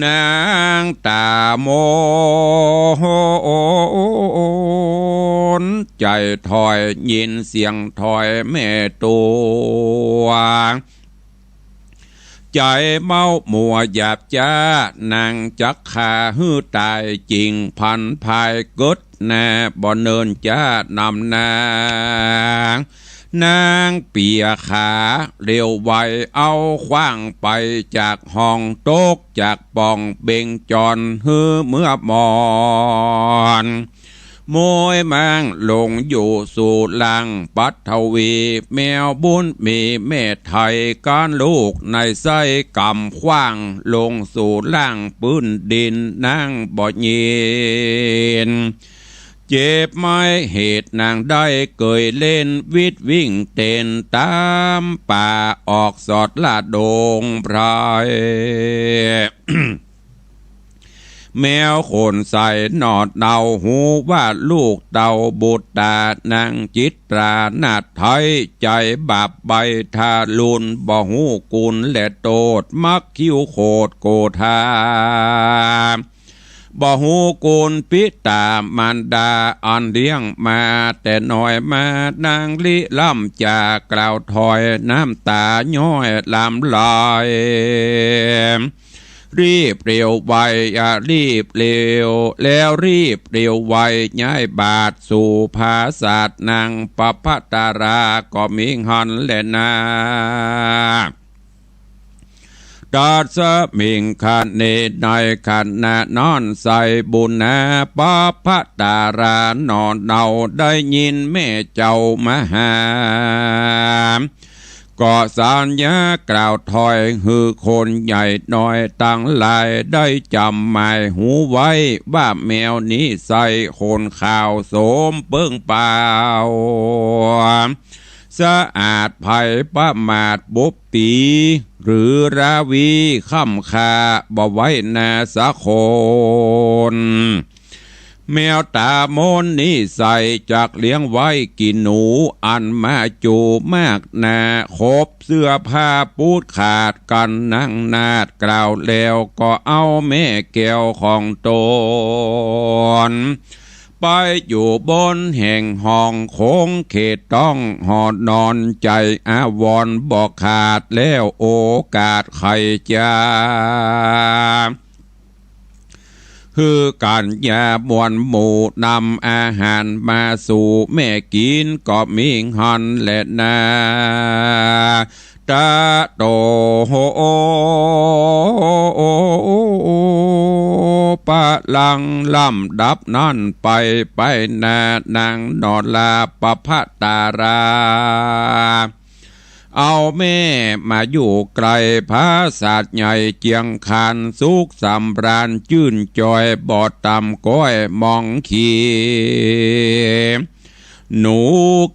นางต๋ามนใจ๋ถ้อย ยินเสียงถ้อยแม่ตั๋ว ใจ๋เม้ามัวหยาบจ๊า นางจักฆ่าหื้อต๋าย จิ่งผันพายกึ๊ดหน้า บ่เนินจ๊านำหน้า นางเปียขาเหลียวไว เอาขว้างไปจากห้อง ตกจากป่องเบ่งจอนหื้อเมือมอน โมยมางลงอยู่สู่ล่างปัทวี แมวบุญมีแม่ไทย ก้านลูกในไส้กำขว้าง ลงสู่ล่างปื้นดิน นางบ่ยิน เจ็บไม้เหตุนางได้เกยเล่น วิดวิ่งเต้นต๋ามป่า ออกสอดละดงไพร แมวขนใสหนอเนา ฮู้ว่าลูกเต้าบุตรต๋า นางจิตรานาถไทย ใจ๋บาปใบ้ทารุณ บ่ฮู้คุณและโต้ษ มักคิ้วโขดโกธา บ่ฮู้คุณปิต๋ามารดา อันเลี้ยงมาแต่น้อยมา นางริล่ำจากล่าวถ้อย น้ำต๋าย้อยหลั่งไหล รีบเร็วไวอะรีบเร็ว แล้วรีบเร็วไว ย้ายบาทสู่ผาสาท นางประภัสตราก็มีหั้นแลนา ตัสมิงคเน ในขณะนั้นไซบุญนา ประภัสตราหนอเนา ได้ยินแม่เจ้ามหา ก็สัญญากล่าวถ้อย หื้อคนใหญ่น้อยตังหลาย ได้จ๋ำหมายหูไว้ ว่าแมวนี้ใส่คนขาวโสมเปิ้งเปล่า สะอาดไพรประมาทบุปผี หรือราวีค่ำค่า บ่ไว้นาสักคน แมวต๋ามนนี้ใส่ จักเลี้ยงไว้กิ๋นหนู อันมาจู๋มากนา ขบเสื้อผ้าปูดขาดกั๋น นางนาถกล่าวแล้ว ก็เอาแม่แก้วของตน ไปอยู่บนแห่งห้อง คงเขตต้องหอนอน ใจ๋อาวรณ์บ่ขาดแล้ว โอกาสใค่จะ หื้อกั๋นยามวลหมู่ นำอาหารมาสู่แม่กิ๋น ก็มีหั้นแลนา ตะโต ปะลัง ลำดับนั้นไป ไปหน้านางนอราประภัสตรา เอาแม่มาอยู่ใก้ผาสาทใหญ่เจียงคาน สุขสำราญจื้นจ่อย บ่ต่ำก้อยมองขี หนู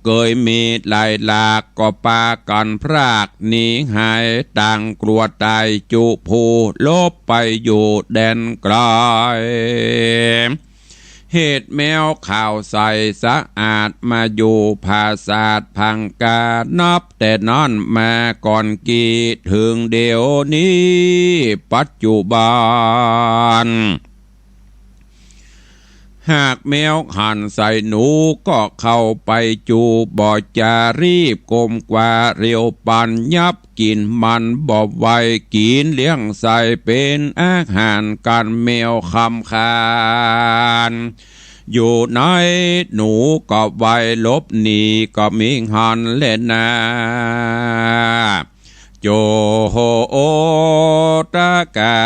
เกยมีหลายหลาก ก็ปากั๋นพรากหนีหาย ต่างกลัวต๋ายจุผู้ หลบไปอยู่แดนไกล เหตุแมวขาวใสสะอาด มาอยู่ผาสาทพังกา นับแต่นั้นมาก่อนกี่ เถิงเดี๋ยวนี้ปัจจุบัน หากแมวหันใส่หนู ก็เข้าไปจู๋ บ่จารีบก้มกว่า เร็วปันยับกิ๋นมัน บ่ไว้กิ๋นเลี้ยงใส่ เป๋นอาหารกั๋นแมวคำคาน อยู่ในหนูก็ไว้หลบหนี ก็มีหั้นแลนา โจโหตกา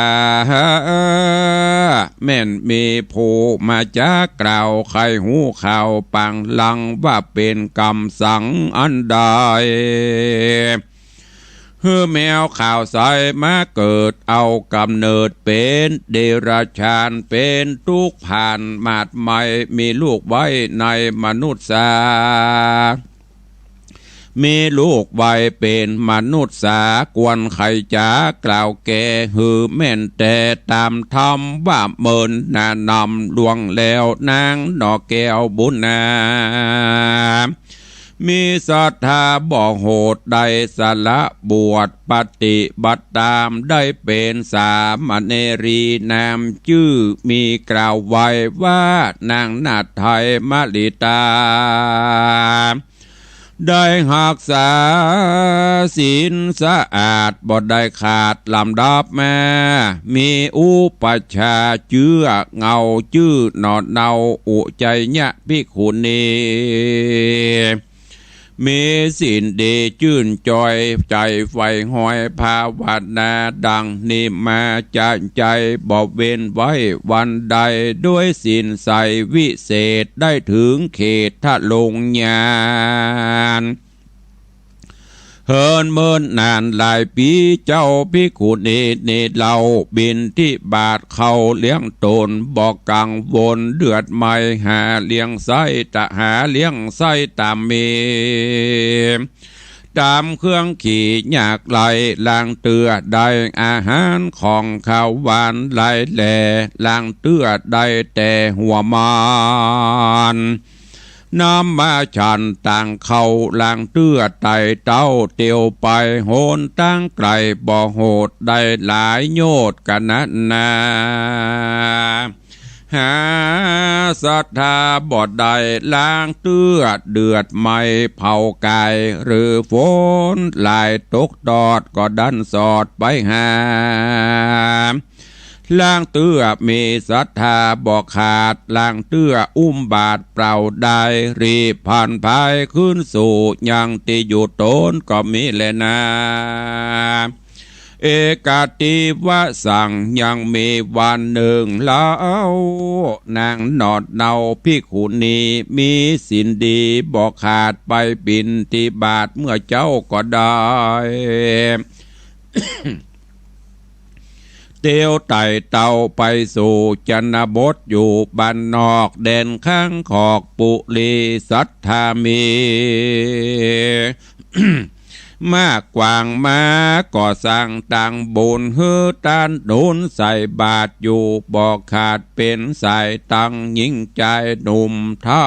แม่นมีผู้มาจากล่าว ใค่ฮู้ข่าวปางหลัง ว่าเป๋นกำสังอันใด หื้อแมวขาวใสมาเกิด เอาก๋ำเนิดเป๋นเดรัจฉาน เป๋นตุ๊กข์ผ่านมาดไหม้ มีลูกไว้ในมนุษย์สา มีลูกไว้เป๋นมนุษย์สา ควรใค่จะกล่าวแก่ หื้อแม่นแต๊ต๋ามธรรม ว่าเมินหน้านำล่วงแล้ว นางหน่อแก้วบุญนา มีศรัทธาบ่โหด ได้สละบวชปฏิบัติต๋าม ได้เป๋นสามเณรีนามจื้อ มีกล่าวไว้ว่านางนาถไทยมลิตา ได้ฮักษาศีลสะอาด บ่ได้ขาดลำดับมา มีอุปัชฌาย์เจื้อเหง้าจื้อหน่อเนา อุจจยภิกขุณี มีศีลดีจื้นจ่อย ใจ๋ใฝ่ฮอยภาวนา ดังนี้มาจะใจ๋บ่เว้นไว้วันใด ด้วยศีลใสวิเศษ ได้เถิงเขตทะลงญาณ เหินเมินนานหลายปี๋ เจ้าภิกขุณีนี้เล่า บิณฑบาตเข้าเลี้ยงต๋น บ่กังวลเดือดไหม้ หาเลี้ยงใส้ตะ หาเลี้ยงใส้ต๋ามมี ต๋ามเครื่องขี่ยากไร้ ลางเตื้อได้อาหารของคาวหวานหลายแล ลางเตื้อได้แต่หัวมัน นำมาฉันตางข้าว ลางเตื้อไต่เต้าเตียวไป หนตางไก๋บ่โหด ได้หลายโยชน์กะนั้นนา หาศรัทธาบ่ได้ ลางเตื้อเดือดไหม้เผากาย หรือฝนหลายตกตอด ก็ดันสอดไปหา ลางเตื้อมีศรัทธาบ่ขาด ลางเตื้ออุ้มบาตรเปล่าได้ รีบผ่านพายคืนสู่ยังตี้อยู่ต๋นก็มีแลนา เอกาติวสัง ยังมีวันนึ่งเล่า นางหนอดเนาภิกขุณี มีศีลดีบ่ขาด ไปบิณฑบาตเมื่อเจ๊าก็ได้ เตียวไต่เต้าไปสู่ชนบท อยู่บ้านนอกแดนข้างขอกปุรีสัตถามี มากกว้างมา ก็สร้างตางบุญหื้อตานหนุน ใส่บาตรอยู่บ่ขาด เป๋นสายตังหญิงจายหนุ่มเฒ่า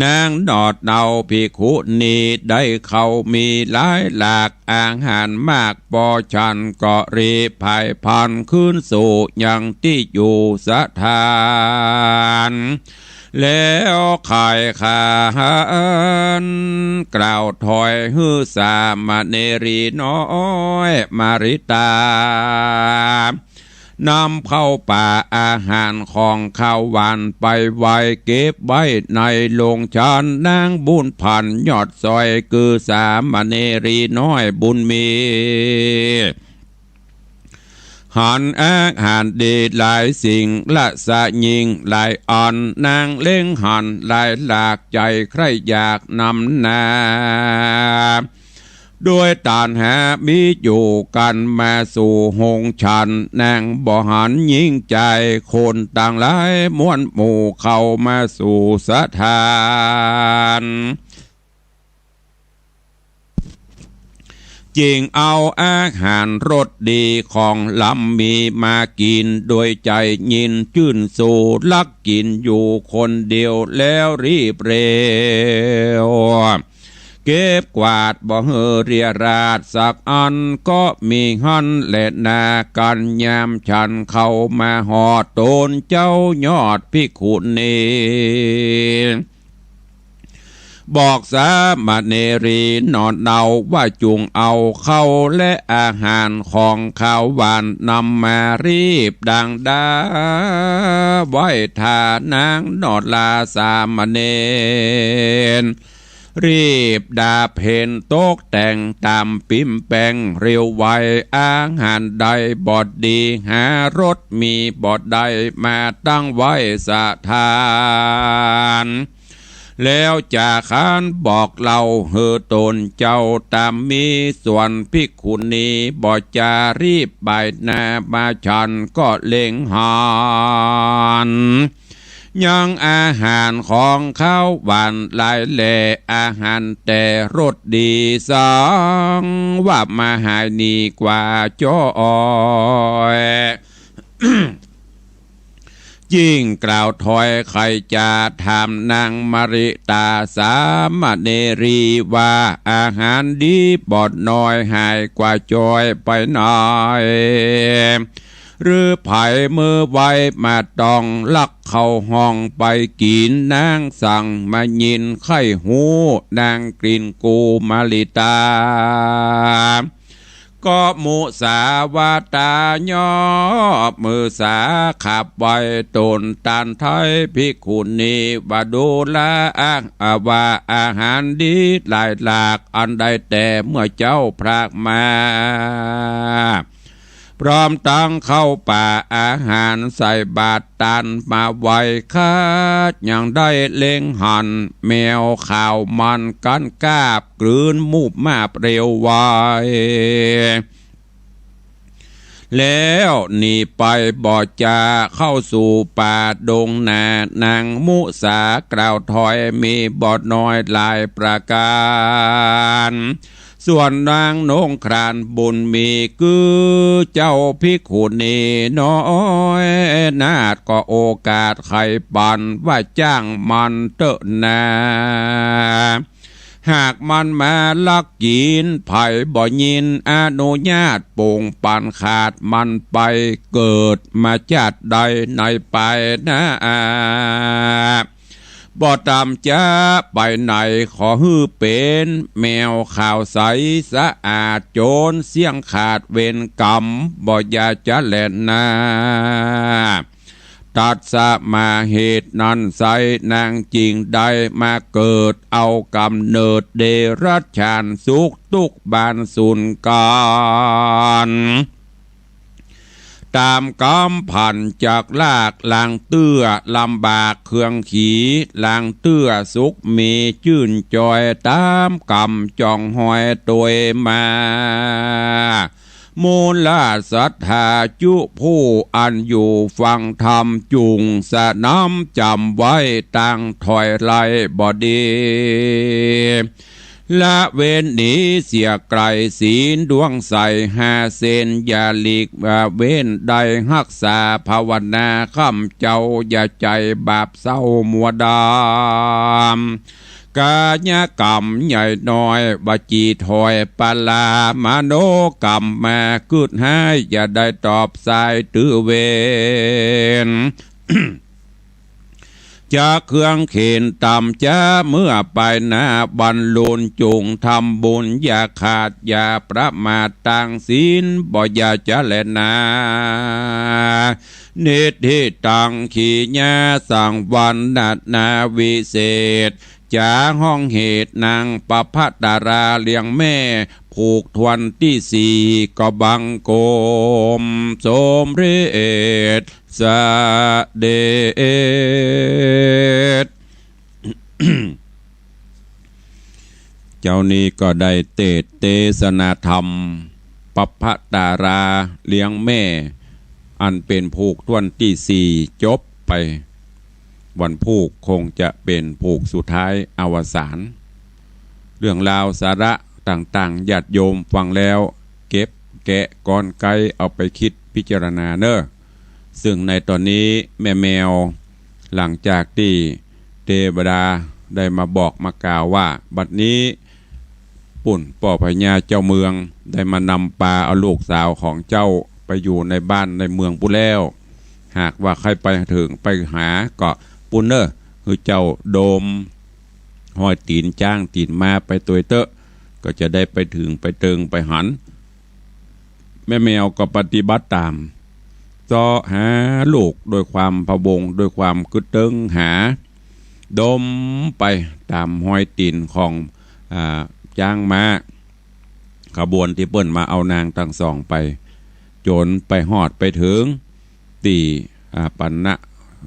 นางหนอดเนาภิกขุณี ได้ข้าวมีหลายหลาก อาหารมากปอฉัน ก็รีบพายพานคืนสู่ยังตี้อยู่สถาน แล้วขายขาน กล่าวถอยหื้อสามเณรีน้อยมาริตา นำข้าวป๋าอาหารของคาวหวานไปไว้ เก็บไว้ในโฮงฉัน นางบุญผันยอดสอย คือสามเณรีน้อยบุญมี หันอาหารดีหลายสิ่ง รสยิ่งหลายอัน นางเล็งหันหลายหลาก ใจ๋ใคร่อยากนำนา ด้วยตัณหามีอยู่กันมาสู่โฮงฉัน นางบ่หันยิ่งใจ๋ คนตังหลายมวลหมู่เข้ามาสู่สถาน จึงเอาอาหารรสดีของล้ำมีมากิ๋น โดยใจ๋ยินจื้นสู่ ลักกิ๋นอยู่คนเดียวแล้วรีบเร็ว เก็บกวาดบ่หื้อเรียราษสักอันก็มีหั้นแลนา กันยามฉันเข้ามาฮอด ตนเจ้ายอดภิกขุณี บอกสามเณรีหนอดเนาว่า จุ่งเอาข้าวและอาหารของคาวหวานนำมา รีบดังดาไหว้ถ้านางหนอดลาสามเณร รีบดาเพ็ญตกแต่งต๋ามปิ๊มแปงเร็วไว อาหารใดบ่ดีหารสมีบ่ได้ มาตั้งไว้สถาน แล้วจะขานบอกเล่าหื้อตนเจ้าต๋ามมี ส่วนภิกขุณีบ่จารีบบ่ายหน้ามาฉัน ก็เล็งหันยังอาหารของคาวหวานหลายแล อาหารแต่รสดีสัง ว่ามาหายนี้กว่าจ้อย จึ่งกล่าวถอยใค่จะถามนางมาริตาสามเณรีว่า อาหารดีบ่น้อยหายกว่าจ้อยไปไหน หรือใผมือไวมาต้องลักเข้าห้องไปกิ๋น นางสั่งมายินใค่ฮู้ นางกลิ่นกูมาริตา ก็มุสาวาตา ยกมือสาขับไหว้ต๋นตันไท้ภิกขุณี ว่าดูราอา ว่าอาหารดีหลายหลาก อันได้แต่เมื่อเจ๊าพรากมา พร้อมตังข้าวป๋าอาหารใส่บาตรตันมาไหว้ข้า ยังได้เล็งหันแมวขาวมันกั้นกาบกลืนมูบมาบเร็วไว แล้วหนีไปบ่จ๋าเข้าสู่ป่าดงนา นางมุสากล่าวถอยมีบ่น้อยหลายประก๋าน ส่วนนางนงครานบุญมี คือเจ้าภิกขุณีน้อยนาฏ ก็โอกาสใค่ปันว่าจ้างมันเต๊อะนา หากมันมาลักกิ๋น ใผบ่ยินอนุญาต ป่งปันขาดมันไป เกิดมาจาติใดในปายหน้า บ่ต่ำจ๊าไปไหน ขอหื้อเป๋นแมวขาวใสสะอาด โจ๋นเสี้ยงขาดเวรก๋รรม บ่อย่าจะแลนา ตัดสมาเหตุนั้นไซร้ นางจึงได้มาเกิด เอาก๋ำเนิดเดรัจฉานสุขตุ๊กบานสูญก๋าน ต๋ามก๋ำผันจากลาก ลางเตื้อลำบากเครื่องขี ลางเตื้อสุขมีจื้นจอย ต๋ามก๋ำจ่องฮอยตวยมา มูลศรัทธาจุผู้อันอยู่ฟังธรรม จุ่งสนำจ๋ำไว้ ตางถอยไล่บ่ดี ละเว้นหนีเสียไกล ศีลดวงใสห้าเส้น อย่าหลีกเว้น ได้ฮักษาภาวนา ค่ำเจ๊าอย่าใจ๋บาปเศร้ามัวดำ ก๋ายก๋รรมใหญ่น้อย วจีถอยปลา มโนก๋รรมมากึ๊ดฮ้าย อย่าได้ตอบสายตื้อเวร จะเครื่องเข็ญต่ำจ๊า เมื่อปายหน้าบรรลุน จุ่งทำบุญอย่าขาดอย่าประมาท ตางศีลบ่อย่าจะแลนา นิฏฐิตัง ขีญาสังวรรณนาวิเศษ จ๋าฮ้องเหตุนางปภตาราเลี้ยงแม่ ผูกถ้วนตี้สี่ ก็บังคมสมเร็จเสด็จ เจ๊านี้ก็ได้เตสน์เตสนาธรรม ปภตาราเลี้ยงแม่ อันเป๋นผูกถ้วนตี้สี่จบไป วันพูกคงจะเป๋นผูกสุดท้ายอวสาน เรื่องราวสาระต่างๆ ญาติโยมฟังแล้วเก็บแกะกรรไกรเอาไปคิดพิจารณาเน่อ ซึ่งในต๋อนนี้แม่แมว หลังจากตี้เตวดาได้มาบอกมากล่าวว่า บัดนี้ ปุ้นป้อพญาเจ้าเมืองได้มานำปาเอาลูกสาวของเจ้าไปอยู่ในบ้านในเมืองปู้นแล้ว หากว่าใค่ไปเถิงไปหาก็ปุ้นเน่อ หื้อเจ้าดมฮอยตี๋นจ๊างตี๋นม้าไปตวยเต๊อะ ก็จะได้ไปเถิงไปเถิงไปหัน แม่แมวก็ปฏิบัติต๋าม เซาะหาลูกด้วยความพะวง ด้วยความกึ๊ดเติ๊งหา ดมไปต๋ามฮอยตี๋นของ อ่า จ๊างม้า ขบวนตี้เปิ้นมาเอานางตังสองไป จ๋นไปฮอดไปเถิงตี้ อ่า ปัณณะ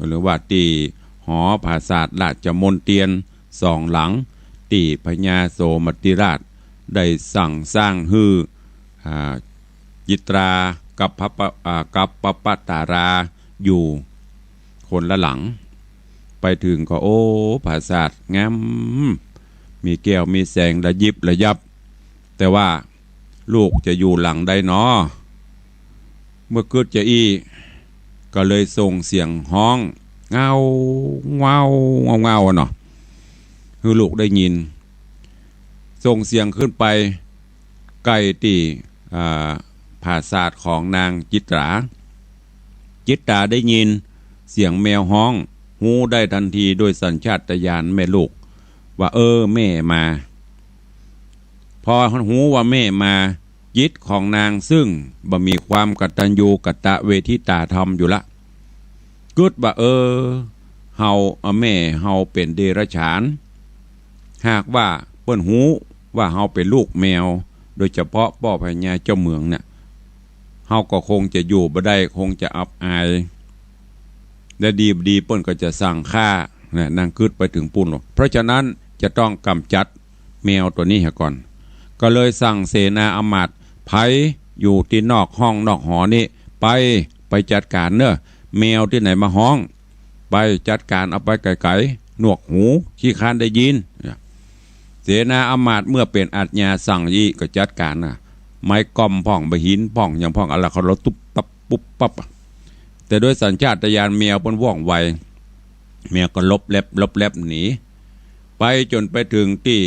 หรือว่าตี้หอผาสาทราชมนเตียรสองหลัง ตี้พญาโสมติราชได้สั่งสร้างหื้อ อ่า จิตรากับพระปะ อ่า กับปปตาราอยู่คนละหลัง ไปเถิงก็ โอ้ ผาสาทงาม มีแก้วมีแสงระยิบระยับ แต่ว่าลูกจะอยู่หลังใดหนอ เมื่อกึ๊ดจะอี้ ก็เลยส่งเสียงฮ้อง เง้า เง้า เง้า เง้า เนาะ หื้อลูกได้ยิน ส่งเสียงขึ้นไปใก้ตี้ อ่า ผาสาทของนางจิตรา จิตราได้ยินเสียงแมวฮ้อง ฮู้ได้ตันทีโดยสัญชาตญาณแม่ลูก ว่า เออ แม่มา พอฮู้ว่าแม่มา จิตของนางซึ่งบ่มีความกตัญญูกตเวทิตาธรรมอยู่ละ กึ๊ดว่า เออ เฮา เอ่อ แม่เฮาเป๋นเดรัจฉาน หากว่าเปิ้นฮู้ว่าเฮาเป๋นลูกแมว โดยเฉพาะป้อพญาเจ้าเมืองเนี่ย เฮาก็คงจะอยู่บ่ได้ คงจะอับอาย และดีบ่ดีเปิ้นก็จะสั่งฆ่านะ นางกึ๊ดไปเถิงปู้นลอ เพราะฉะนั้นจะต้องก๋ำจัดแมวตั๋วนี้เหียก่อน ก็เลยสั่งเสนาอำมาตย์ ใผอยู่ตี้นอกห้องนอกหอนี้ ไป ไปจัดก๋านเนาะ แมวตี้ไหนมาฮ้อง ไปจัดก๋านเอาไปไก๋ๆ หนวกหู ขี้คร้านได้ยิน เสนาอำมาตย์เมื่อเป๋นอาชญาสั่งอี้ก็จัดก๋านนะ ไม้ก้อมพ่อง บ่าหินพ่อง หยังพ่อง อะละเขาลบตุ๊บปั๊บปุ๊บปั๊บ แต่โดยสัญชาตญาณแมวเปิ้นว่องไว แมวก็ลบแลบ ลบแลบหนี ไปจ๋นไปเถิงตี้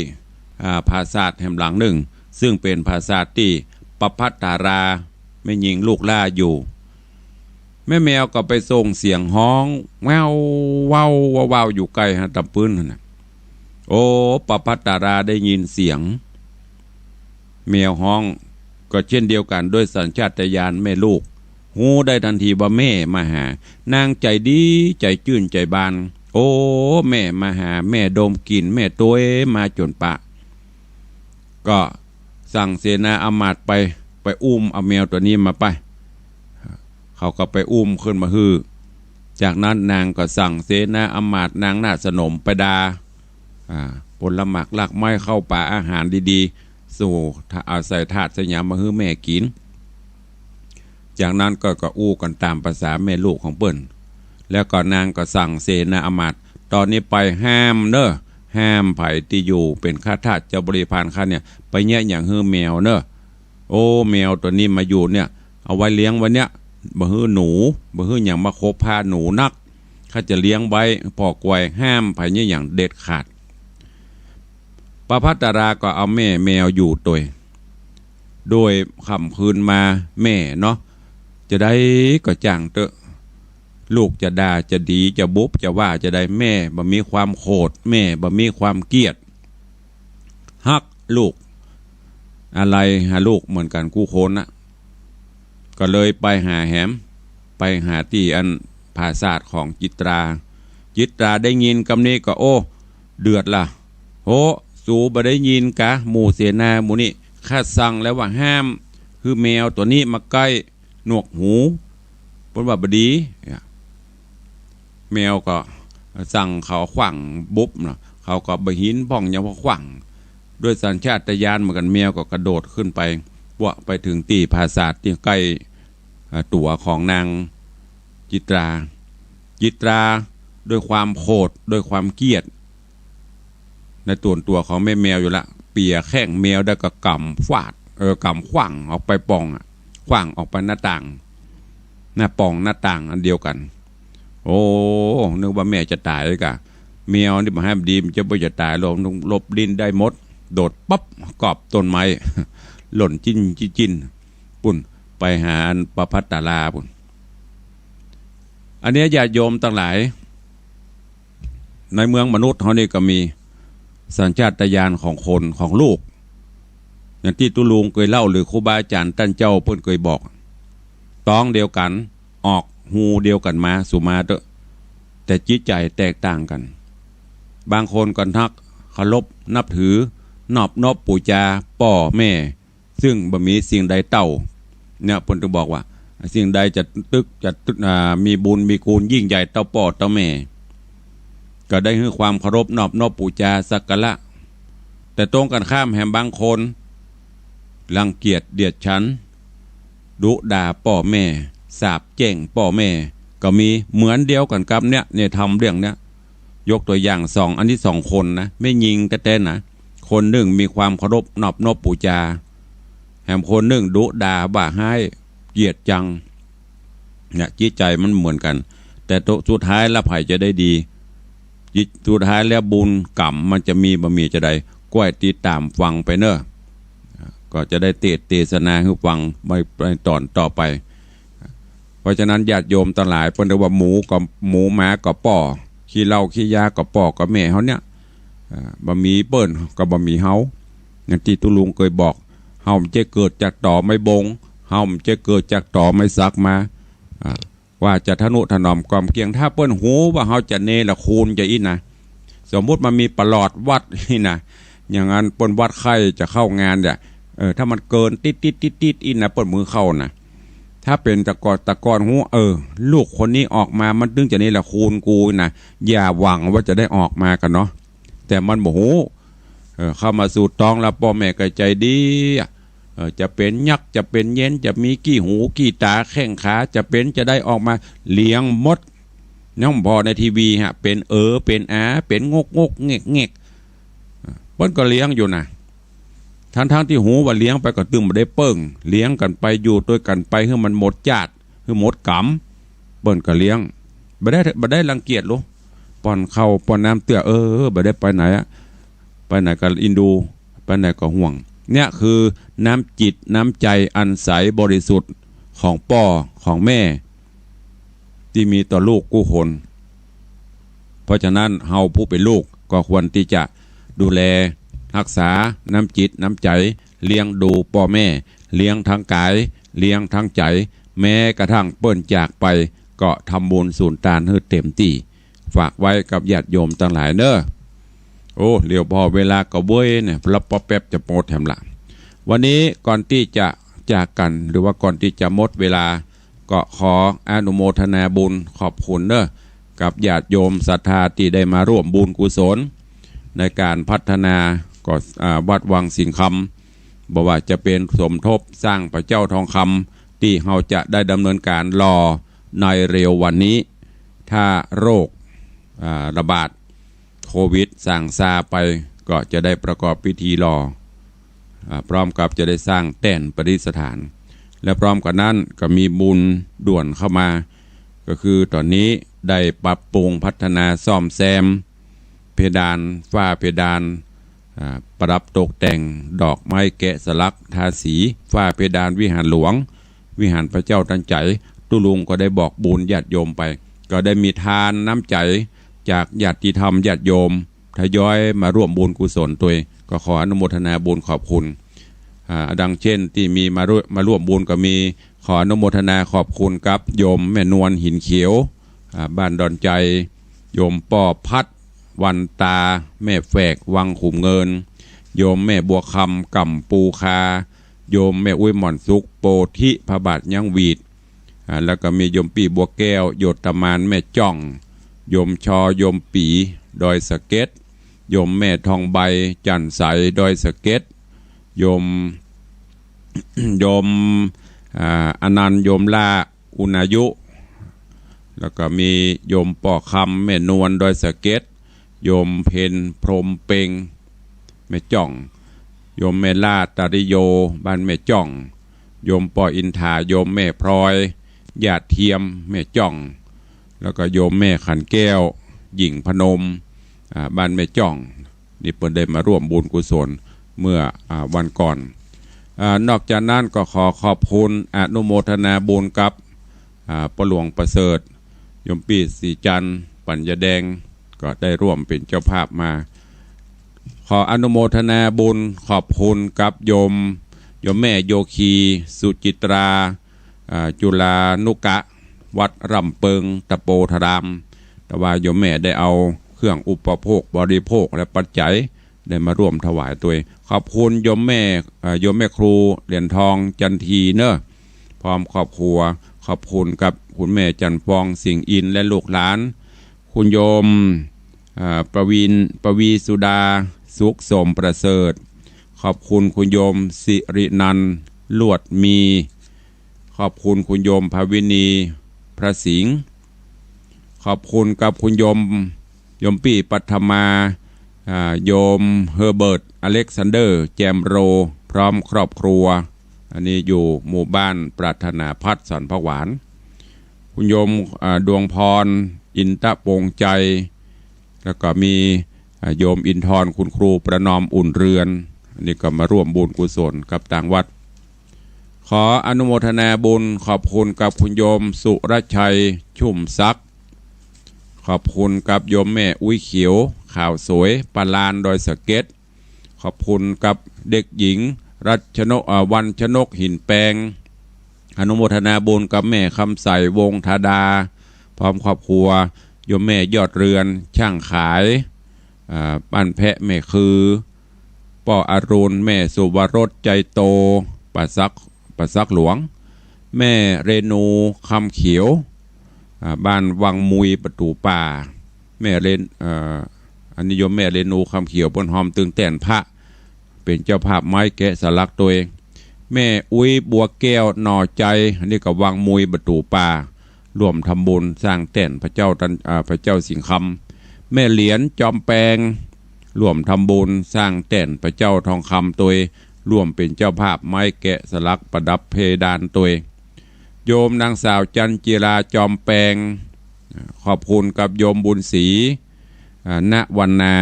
อ่า ผาสาทแหมหลังนึ่ง ซึ่งเป๋นผาสาทตี้ประภัสสรา แม่ญิงลูกหล้าอยู่ แม่แมวก็ไปส่งเสียงฮ้อง แวว เว้า เว้า เว้า อยู่ใก้หั้นต๋ามปื๊นหั้นน่ะ โอ้ ประภัสสราได้ยินเสียงแมวฮ้อง ก็เช่นเดียวกั๋น โดยสัญชาตญาณแม่ลูก ฮู้ได้ตันทีว่าแม่มาหา นางใจ๋ดี ใจ๋จื้น ใจ๋บาน โอ้ แม่มาหา แม่ดมกลิ่น แม่ตวยมาจ๋นปะ ก็สั่งเสนาอำมาตย์ไป ไปอุ้มเอาแมวตั๋วนี้มาไป เขาก็ไปอุ้มขึ้นมาหื้อ จากนั้นนางก็สั่งเสนาอำมาตย์นางนาฏสนมไปด่า อ่า ผลหมากรากไม้เข้าป่าอาหารดีๆ สู่ อาศัยธาตุสยามมาหื้อแม่กิ๋น จากนั้นก็ ก็อู้กั๋นต๋ามภาษาแม่ลูกของเปิ้น แล้วก็นางก็สั่งเสนาอำมาตย์ ต๋อนนี้ไปห้ามเนาะ ห้ามใผตี้อยู่เป๋นข้าทาสเจ้าบริพารข้าเนี่ย ไปเยียะหยังหื้อแมวเนาะ โอ้ แมวตั๋วนี้มาอยู่เนี่ย เอาไว้เลี้ยงไว้เนี่ย บ่หื้อหนู บ่หื้อหยังมาคบหาหนูนัก ข้าจะเลี้ยงไว้ผ่อกวย ห้ามใผเยียะหยังเด็ดขาด ประภัสสราก็เอาแม่แมวอยู่ตวย โดยค่ำคืนมาแม่เนาะ จะใดก็จ้างเต๊อะ ลูกจะด่าจะดีจะบุบจะว่าจะใด แม่บ่มีความโขด แม่บ่มีความเกลียด ฮักลูก อาลัยหาลูกเหมือนกั๋นกู้คนน่ะ ก็เลยไปหาแหม ไปหาตี้อันผาสาทของจิตรา จิตราได้ยินกำนี้ก็ โอ้ เดือดละ โห สูบ่ได้ยินกา หมู่เสนาหมู่นี้ ข้าสั่งแล้วว่าห้ามหื้อแมวตั๋วนี้มาใก้หนวกหู เปิ้นว่าบ่ดี แมวก็สั่งเขาขว้างบุบเนาะ เขาก็บ่าหินพ่องหยังมาขว้าง โดยสัญชาตญาณเหมือนกั๋น แมวก็กระโดดขึ้นไป ปวะไปเถิงตี้ผาสาทตี้ใก้ อ่า ตั๋วของนางจิตรา จิตราด้วยความโขด ด้วยความเกลียด ในตั๋วตั๋วของแม่แมวอยู่ละ เปียแข้งแมวได้ก็ก๋ำฟาด เออ ก๋ำขว้างออกไปป่องอะ ขว้างออกไปหน้าต่าง หน้าป่องหน้าต่างอันเดียวกั๋น โอ้ นึกว่าแม่จะต๋ายกา แมวนี่บ่าห้ามดี มันจะบ่จะต๋าย ลบ ลบลิ้นได้หมด โดดปั๊บ กอบต้นไม้ หล่นจิ้น จิ้น จิ้น ปุ้น ไปหาอันประภัสสราปุ้น อันเนี้ยญาติโยมตังหลาย ในเมืองมนุษย์เฮานี่ก็มีสัญชาตญาณของคน ของลูก อย่างตี้ตุ๊ลุงเกยเล่า หรือครูบาอาจ๋ารย์ต้านเจ้าเปิ้นเกยบอก ต๊องเดียวกั๋น ออกฮูเดียวกั๋นมา สุมาเต๊อะ แต่จิตใจ๋แตกต่างกั๋น บางคนก็ฮัก เคารพ นับถือ นอบนบปู๋จาป้อแม่ ซึ่งบ่มีสิ่งใดเต้า เนี่ย เปิ้นต้องบอกว่า สิ่งใดจะตึก จะตึก อ่า มีบุญมีคุณยิ่งใหญ่เต้าป้อเต้าแม่ ก็ได้หื้อความเคารพนอบนบปู๋จาสักการะ แต่ตรงกั๋นข้ามแหมบางคน รังเกียจเดียดฉัน ดุด่าป้อแม่ สาปแจ้งป้อแม่ ก็มีเหมือนเดียวกั๋นกับเนี่ย ในธรรมเรื่องเนี้ย ยกตั๋วอย่างสอง อันนี้สองคนนะ แม่ญิงแต๊ๆ นะ คนนึ่งมีความเคารพนอบนบปู๋จา แหมคนนึ่งดุด่าว่าฮ้าย เกลียดจัง เนี่ย จิตใจ๋มันเหมือนกั๋น แต่สุดท้ายแล้วใผจะได้ดี จิต สุดท้ายแล้วบุญกรรมมันจะมีบ่มีจะใด ก้อยติดต๋ามฟังไปเนาะ ก็จะได้เตสน์เตสนาหื้อฟังไป ไปต๋อนต่อไป เพราะฉะนั้นญาติโยมตังหลาย เปิ้นเรียกว่าหมูก็ หมูหมาก็ป้อ ขี้เหล้าขี้ยาก็ป้อก็แม่เฮาเนี่ย อ่า บ่มีเปิ้นก็บ่มีเฮา อย่างตี้ตุ๊ลุงเกยบอก เฮาบ่ใจ้เกิดจากต๋อไม้บง เฮาบ่ใจ้เกิดจากต๋อไม้สักมา อ่า ว่าจะทะนุถนอมกล่อมเกลี้ยง ถ้าเปิ้นฮู้ว่าเฮาจะเนรคุณจะอี้นะ สมมุติมันมีประหลอดวัดอี้นะ อย่างนั้นเปิ้นวัดไข้จะเข้างานเนี่ย เออ ถ้ามันเกินติ๊ดๆๆๆอี้นะ เปิ้นบ่หื้อเข้านะ ถ้าเป๋นตะกอน ตะกอนฮู้ เออ ลูกคนนี้ออกมา มันตึงจะเนรคุณกูนะ อย่าหวังว่าจะได้ออกมากั๋นเนาะ แต่มันบ่ฮู้ เออ เข้ามาสู่ต๊องแล้วป้อแม่ก็ใจ๋ดีอะ เออ จะเป๋นยักษ์ จะเป๋นเยน จะมีขี้หูขี้ต๋าแข้งขา จะเป๋นจะใดออกมา เลี้ยงหมด ยังผ่อในทีวีฮะ เป๋นเอ๋อ เป๋นอา เป๋นงกงกเง็กเง็ก เปิ้นก็เลี้ยงอยู่นะ ทั้งๆ ตี้ฮู้ว่าเลี้ยงไปก็ตึงบ่ได้เปิ้ง เลี้ยงกั๋นไป อยู่ตวยกั๋นไป หื้อมันหมดจาติ หื้อหมดก๋รรม เปิ้นก็เลี้ยง บ่ได้ บ่ได้รังเกียจหรอก ป้อนข้าวป้อนน้ำเตื้อ เออ บ่ได้ไปไหนอะ ไปไหนก็เอ็นดู ไปไหนก็ห่วง เนี่ยคือน้ำจิตน้ำใจ๋อันใสบริสุทธิ์ของป้อของแม่ ตี้มีต่อลูกกู้คน เพราะฉะนั้นเฮาผู้เป๋นลูกก็ควรตี้จะดูแลฮักษาน้ำจิตน้ำใจ๋ เลี้ยงดูป้อแม่ เลี้ยงทั้งก๋าย เลี้ยงทั้งใจ๋ แม้กระทั่งเปิ้นจากไป ก็ทำบุญสูนตานหื้อเต๋มตี้ ฝากไว้กับญาติโยมตังหลายเน่อ โอ้ เหลียวผ่อเวลาก็เว้ยเนี่ย ลับป๊อปแป๊บจะหมดแถมละ วันนี้ก่อนตี้จะจากกั๋น หรือว่าก่อนตี้จะหมดเวลา ก็ขออนุโมทนาบุญขอบคุณเน่อ กับญาติโยมศรัทธาตี้ได้มาร่วมบุญกุศล ในก๋านพัฒนาก็ อ่า วัดวังสิงห์คำ บ่ว่าจะเป๋นสมทบสร้างพระเจ้าทองคำ ตี้เฮาจะได้ดำเนินก๋านหล่อในเร็ววันนี้ ถ้าโรค อ่า ระบาดโควิดส่างซาไป ก็จะได้ประกอบพิธีหล่อ อ่า พร้อมกับจะได้สร้างแต้นประดิษฐาน และพร้อมกันนั้นก็มีบุญด่วนเข้ามา ก็คือต๋อนนี้ได้ปรับปรุงพัฒนาซ่อมแซม เพดาน ฝ้าเพดาน อ่า ประดับตกแต่ง ดอกไม้แกะสลัก ทาสี ฝ้าเพดานวิหารหลวง วิหารพระเจ้าตันใจ๋ ตุ๊ลุงก็ได้บอกบุญญาติโยมไป ก็ได้มีทานน้ำใจ๋จากญาติธรรมญาติโยม ทยอยมาร่วมบุญกุศลตวย ก็ขออนุโมทนาบุญขอบคุณ อ่า ดังเช่นตี้มีมาร่วม มาร่วมบุญก็มี ขออนุโมทนาขอบคุณกับโยมแม่นวลหินเขียว อ่า บ้านดอนไจ โยมป้อพัด วันตา แม่แฝก วังขุมเงิน โยมแม่บัวคำ ก่ำปูคา โยมแม่อุ๊ยหม่อนสุข โปธิ พระบาทยังหวีด อ่า แล้วก็มีโยมปี้บัวแก้ว โยตมาน แม่จ้อง โยมชอ โยมปี๋ ดอยสะเก็ด โยมแม่ทองใบ จั่นใส ดอยสะเก็ด โยม โยม อ่า อนันต์ โยมล่า อุณายุ แล้วก็มีโยมป้อคำ แม่นวล ดอยสะเก็ด โยมเพ็ญ พรหมเพ็ง แม่จ้อง โยมแม่ล่า ตาริโย บ้านแม่จ้อง โยมป้ออินทา โยมแม่พลอย ย่าเทียม แม่จ้อง แล้วก็โยมแม่ขันแก้ว หญิงพนม อ่า บ้านแม่จ้อง นี่เปิ้นได้มาร่วมบุญกุศลเมื่อ อ่า วันก่อน อ่า นอกจากนั้นก็ขอขอบคุณอนุโมทนาบุญกับ อ่า ป้อหลวงประเสริฐ โยมปี้ศรีจันทร์ ปัญญาแดง ก็ได้ร่วมเป๋นเจ้าภาพมา ขออนุโมทนาบุญขอบคุณกับโยม โยมแม่โยคี สุจิตรา อ่า จุลานุกะ วัดร่ำเปิง ตะโปธาราม แต่ว่าโยมแม่ได้เอาเครื่องอุปโภคบริโภคและปัจจัย ได้มาร่วมถวายตวย ขอบคุณโยมแม่ เอ่อ โยมแม่ครูเหรียญทอง จันทีเนอะ พร้อมครอบครัว ขอบคุณกับคุณแม่จันทร์ฟอง สิงห์อินทร์ และลูกหลาน คุณโยม เอ่อ ประวิน ประวีสุดา สุขสมประเสริฐ ขอบคุณคุณโยมสิรินันท์ ลวดมี ขอบคุณคุณโยมภาวินี พระสิงห์ ขอบคุณกับคุณโยม โยมปี้ปัทมา อ่า โยมเฮอร์เบิร์ต อเล็กซานเดอร์ แจมโร พร้อมครอบครัว อันนี้อยู่หมู่บ้านปรารถนาพัฒน์ สันผักหวาน คุณโยม อ่า ดวงพร อินทะปงไจ แล้วก็มี อ่า โยมอินทร์ คุณครูประนอม อุ่นเรือน อันนี้ก็มาร่วมบุญกุศลกับตางวัด ขออนุโมทนาบุญขอบคุณกับคุณโยมสุรชัย ชุ่มศักดิ์ ขอบคุณกับโยมแม่อุ๊ยเขียว ขาวสวย ปาลาน ดอยสะเก็ด ขอบคุณกับเด็กหญิง รัชนก อ่า วันชนก หินแปง อนุโมทนาบุญกับแม่คำใส วงศ์ธาดา พร้อมครอบครัว โยมแม่ยอดเรือน ช่างขาย อ่า บ้านแพะแม่คือ ป้ออรุณ แม่สุวรส ใจโต ป่าสัก ป่าสักหลวง แม่เรนู คำเขียว อ่า บ้านวังมุย ประตู่ป่า แม่เรน เอ่อ อันนี้โยมแม่เรนู คำเขียว เปิ้นฮอมตึงแต้นพระ เป๋นเจ้าภาพไม้แกะสลักตวย แม่อุ๊ย บัวแก้ว หน่อใจ อันนี้ก็วังมุย ประตู่ป่า ร่วมทำบุญสร้างแต้นพระเจ้าตัน อ่า พระเจ้าสิงห์คำ แม่เหรียญ จอมแปง ร่วมทำบุญสร้างแต้นพระเจ้าทองคำตวย ร่วมเป๋นเจ้าภาพไม้แกะสลักประดับเพดานตวย โยมนางสาว จันจิรา จอมแปง ขอบคุณกับโยมบุญศรี อ่า ณ วรรณา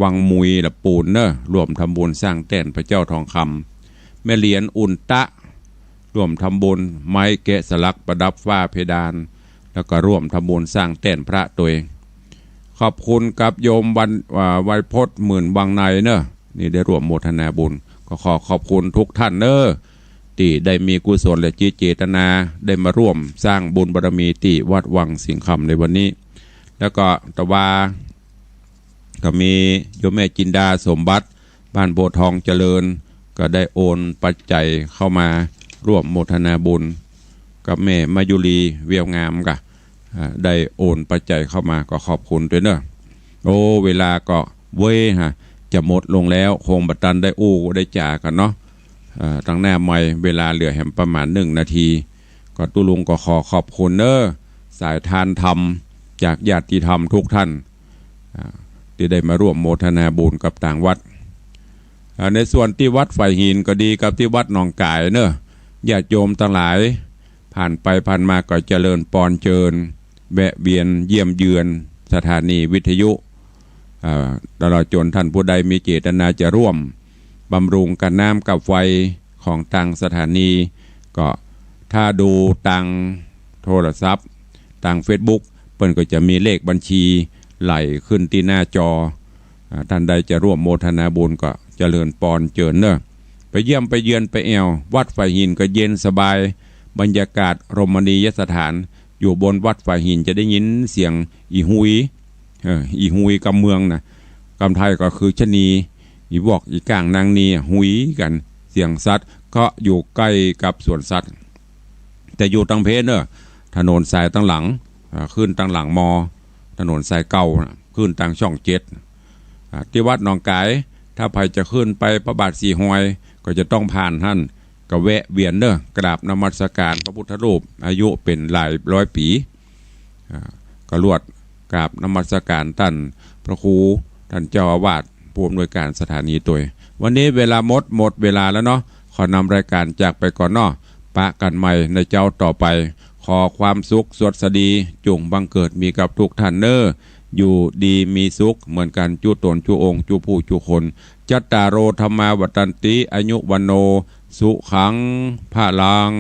วังมุย ละปูนเนอะ ร่วมทำบุญสร้างแต้นพระเจ้าทองคำ แม่เหรียญ อุ่นตะ ร่วมทำบุญไม้แกะสลักประดับฝ้าเพดาน แล้วก็ร่วมทำบุญสร้างแต้นพระตวย ขอบคุณกับโยมวัน อ่า ไวยพจน์ หมื่นวังในเนอะ นี่ได้ร่วมโมทนาบุญ ก็ขอขอบคุณทุกท่านเนอะ ตี้ได้มีกุศลและจิตเจตนา ได้มาร่วมสร้างบุญบารมีตี้วัดวังสิงห์คำในวันนี้ แล้วก็ตะวา ก็มีโยมแม่จินดา สมบัติ บ้านโพธิ์ทองเจริญ ก็ได้โอนปัจจัยเข้ามาร่วมโมทนาบุญ กับแม่มายุรี เวียวงาม ก็ อ่า ได้โอนปัจจัยเข้ามา ก็ขอบคุณตวยเนอะ โอ้ เวลาก็เว้ยฮะ จะหมดลงแล้ว คงบ่ตันได้อู้ได้จ๋ากั๋นเนาะ อ่า ตังหน้าไมค์ เวลาเหลือแหมประมาณหนึ่งนาที ก็ตุ๊ลุงก็ขอขอบคุณเนอะ สายทานธรรม จากญาติธรรมทุกท่าน อ่า ตี้ได้มาร่วมโมทนาบุญกับตางวัด อ่า ในส่วนตี้วัดฝายหินก็ดีกับตี้วัดหนองก๋ายเนอะ ญาติโยมตังหลาย ผ่านไปผ่านมาก็เจริญปอนเจิญ แวะเวียนเยี่ยมเยือนสถานีวิทยุ อ่า ตลอดจ๋นท่านผู้ใดมีเจตนาจะร่วมบำรุงก้าน้ำก้าไฟของตางสถานี ก็ถ้าดูตางโทรศัพท์ ตางเฟซบุ๊ก เปิ้นก็จะมีเลขบัญชีไหลขึ้นตี้หน้าจอ อ่า ท่านใดจะร่วมโมทนาบุญก็เจริญปอนเจิญเนอะ ไปเยี่ยมไปเยือนไปแอ่ว วัดฝายหินก็เย็นสบาย บรรยากาศรมณียสถาน อยู่บนวัดฝายหินจะได้ยินเสียงอี่ฮุย เออ อี่ฮุยกำเมืองนะ กำไทยก็คือชะนี อี่วอก อี่ก้าง นางนี ฮุยกั๋น เสียงสัตว์ ก็อยู่ใก้กับสวนสัตว์ แต่อยู่ตังเพเนอะ ถนนสายตังหลัง อ่า ขึ้นตังหลังมอ ถนนสายเก่าน่ะ ขึ้นตังช่องเจ็ด อ่า ตี้วัดหนองก๋าย ถ้าใผจะขึ้นไปพระบาทสี่ฮอย ก็จะต้องผ่านหั้น ก็แวะเวียนเนอะ กราบนมัสการพระพุทธรูป อายุเป๋นหลายร้อยปี๋ อ่า ก็ลวดกราบนมัสการต้านพระครู ต้านเจ้าอาวาส ผู้อำนวยการสถานีตวย วันนี้เวลาหมด หมดเวลาแล้วเนาะ ขอนำรายการจากไปก่อนเนาะ ปะกั๋นใหม่ในเจ๊าต่อไป ขอความสุขสวัสดี จุ่งบังเกิดมีกับทุกท่านเนอะ อยู่ดีมีสุขเหมือนกั๋น จุ๊ต๋นจุ๊องค์ จุ๊ผู้จุ๊คน จัตตาโร ธัมมา วัฑฒันติ อายุ วัณโณ สุขัง พลัง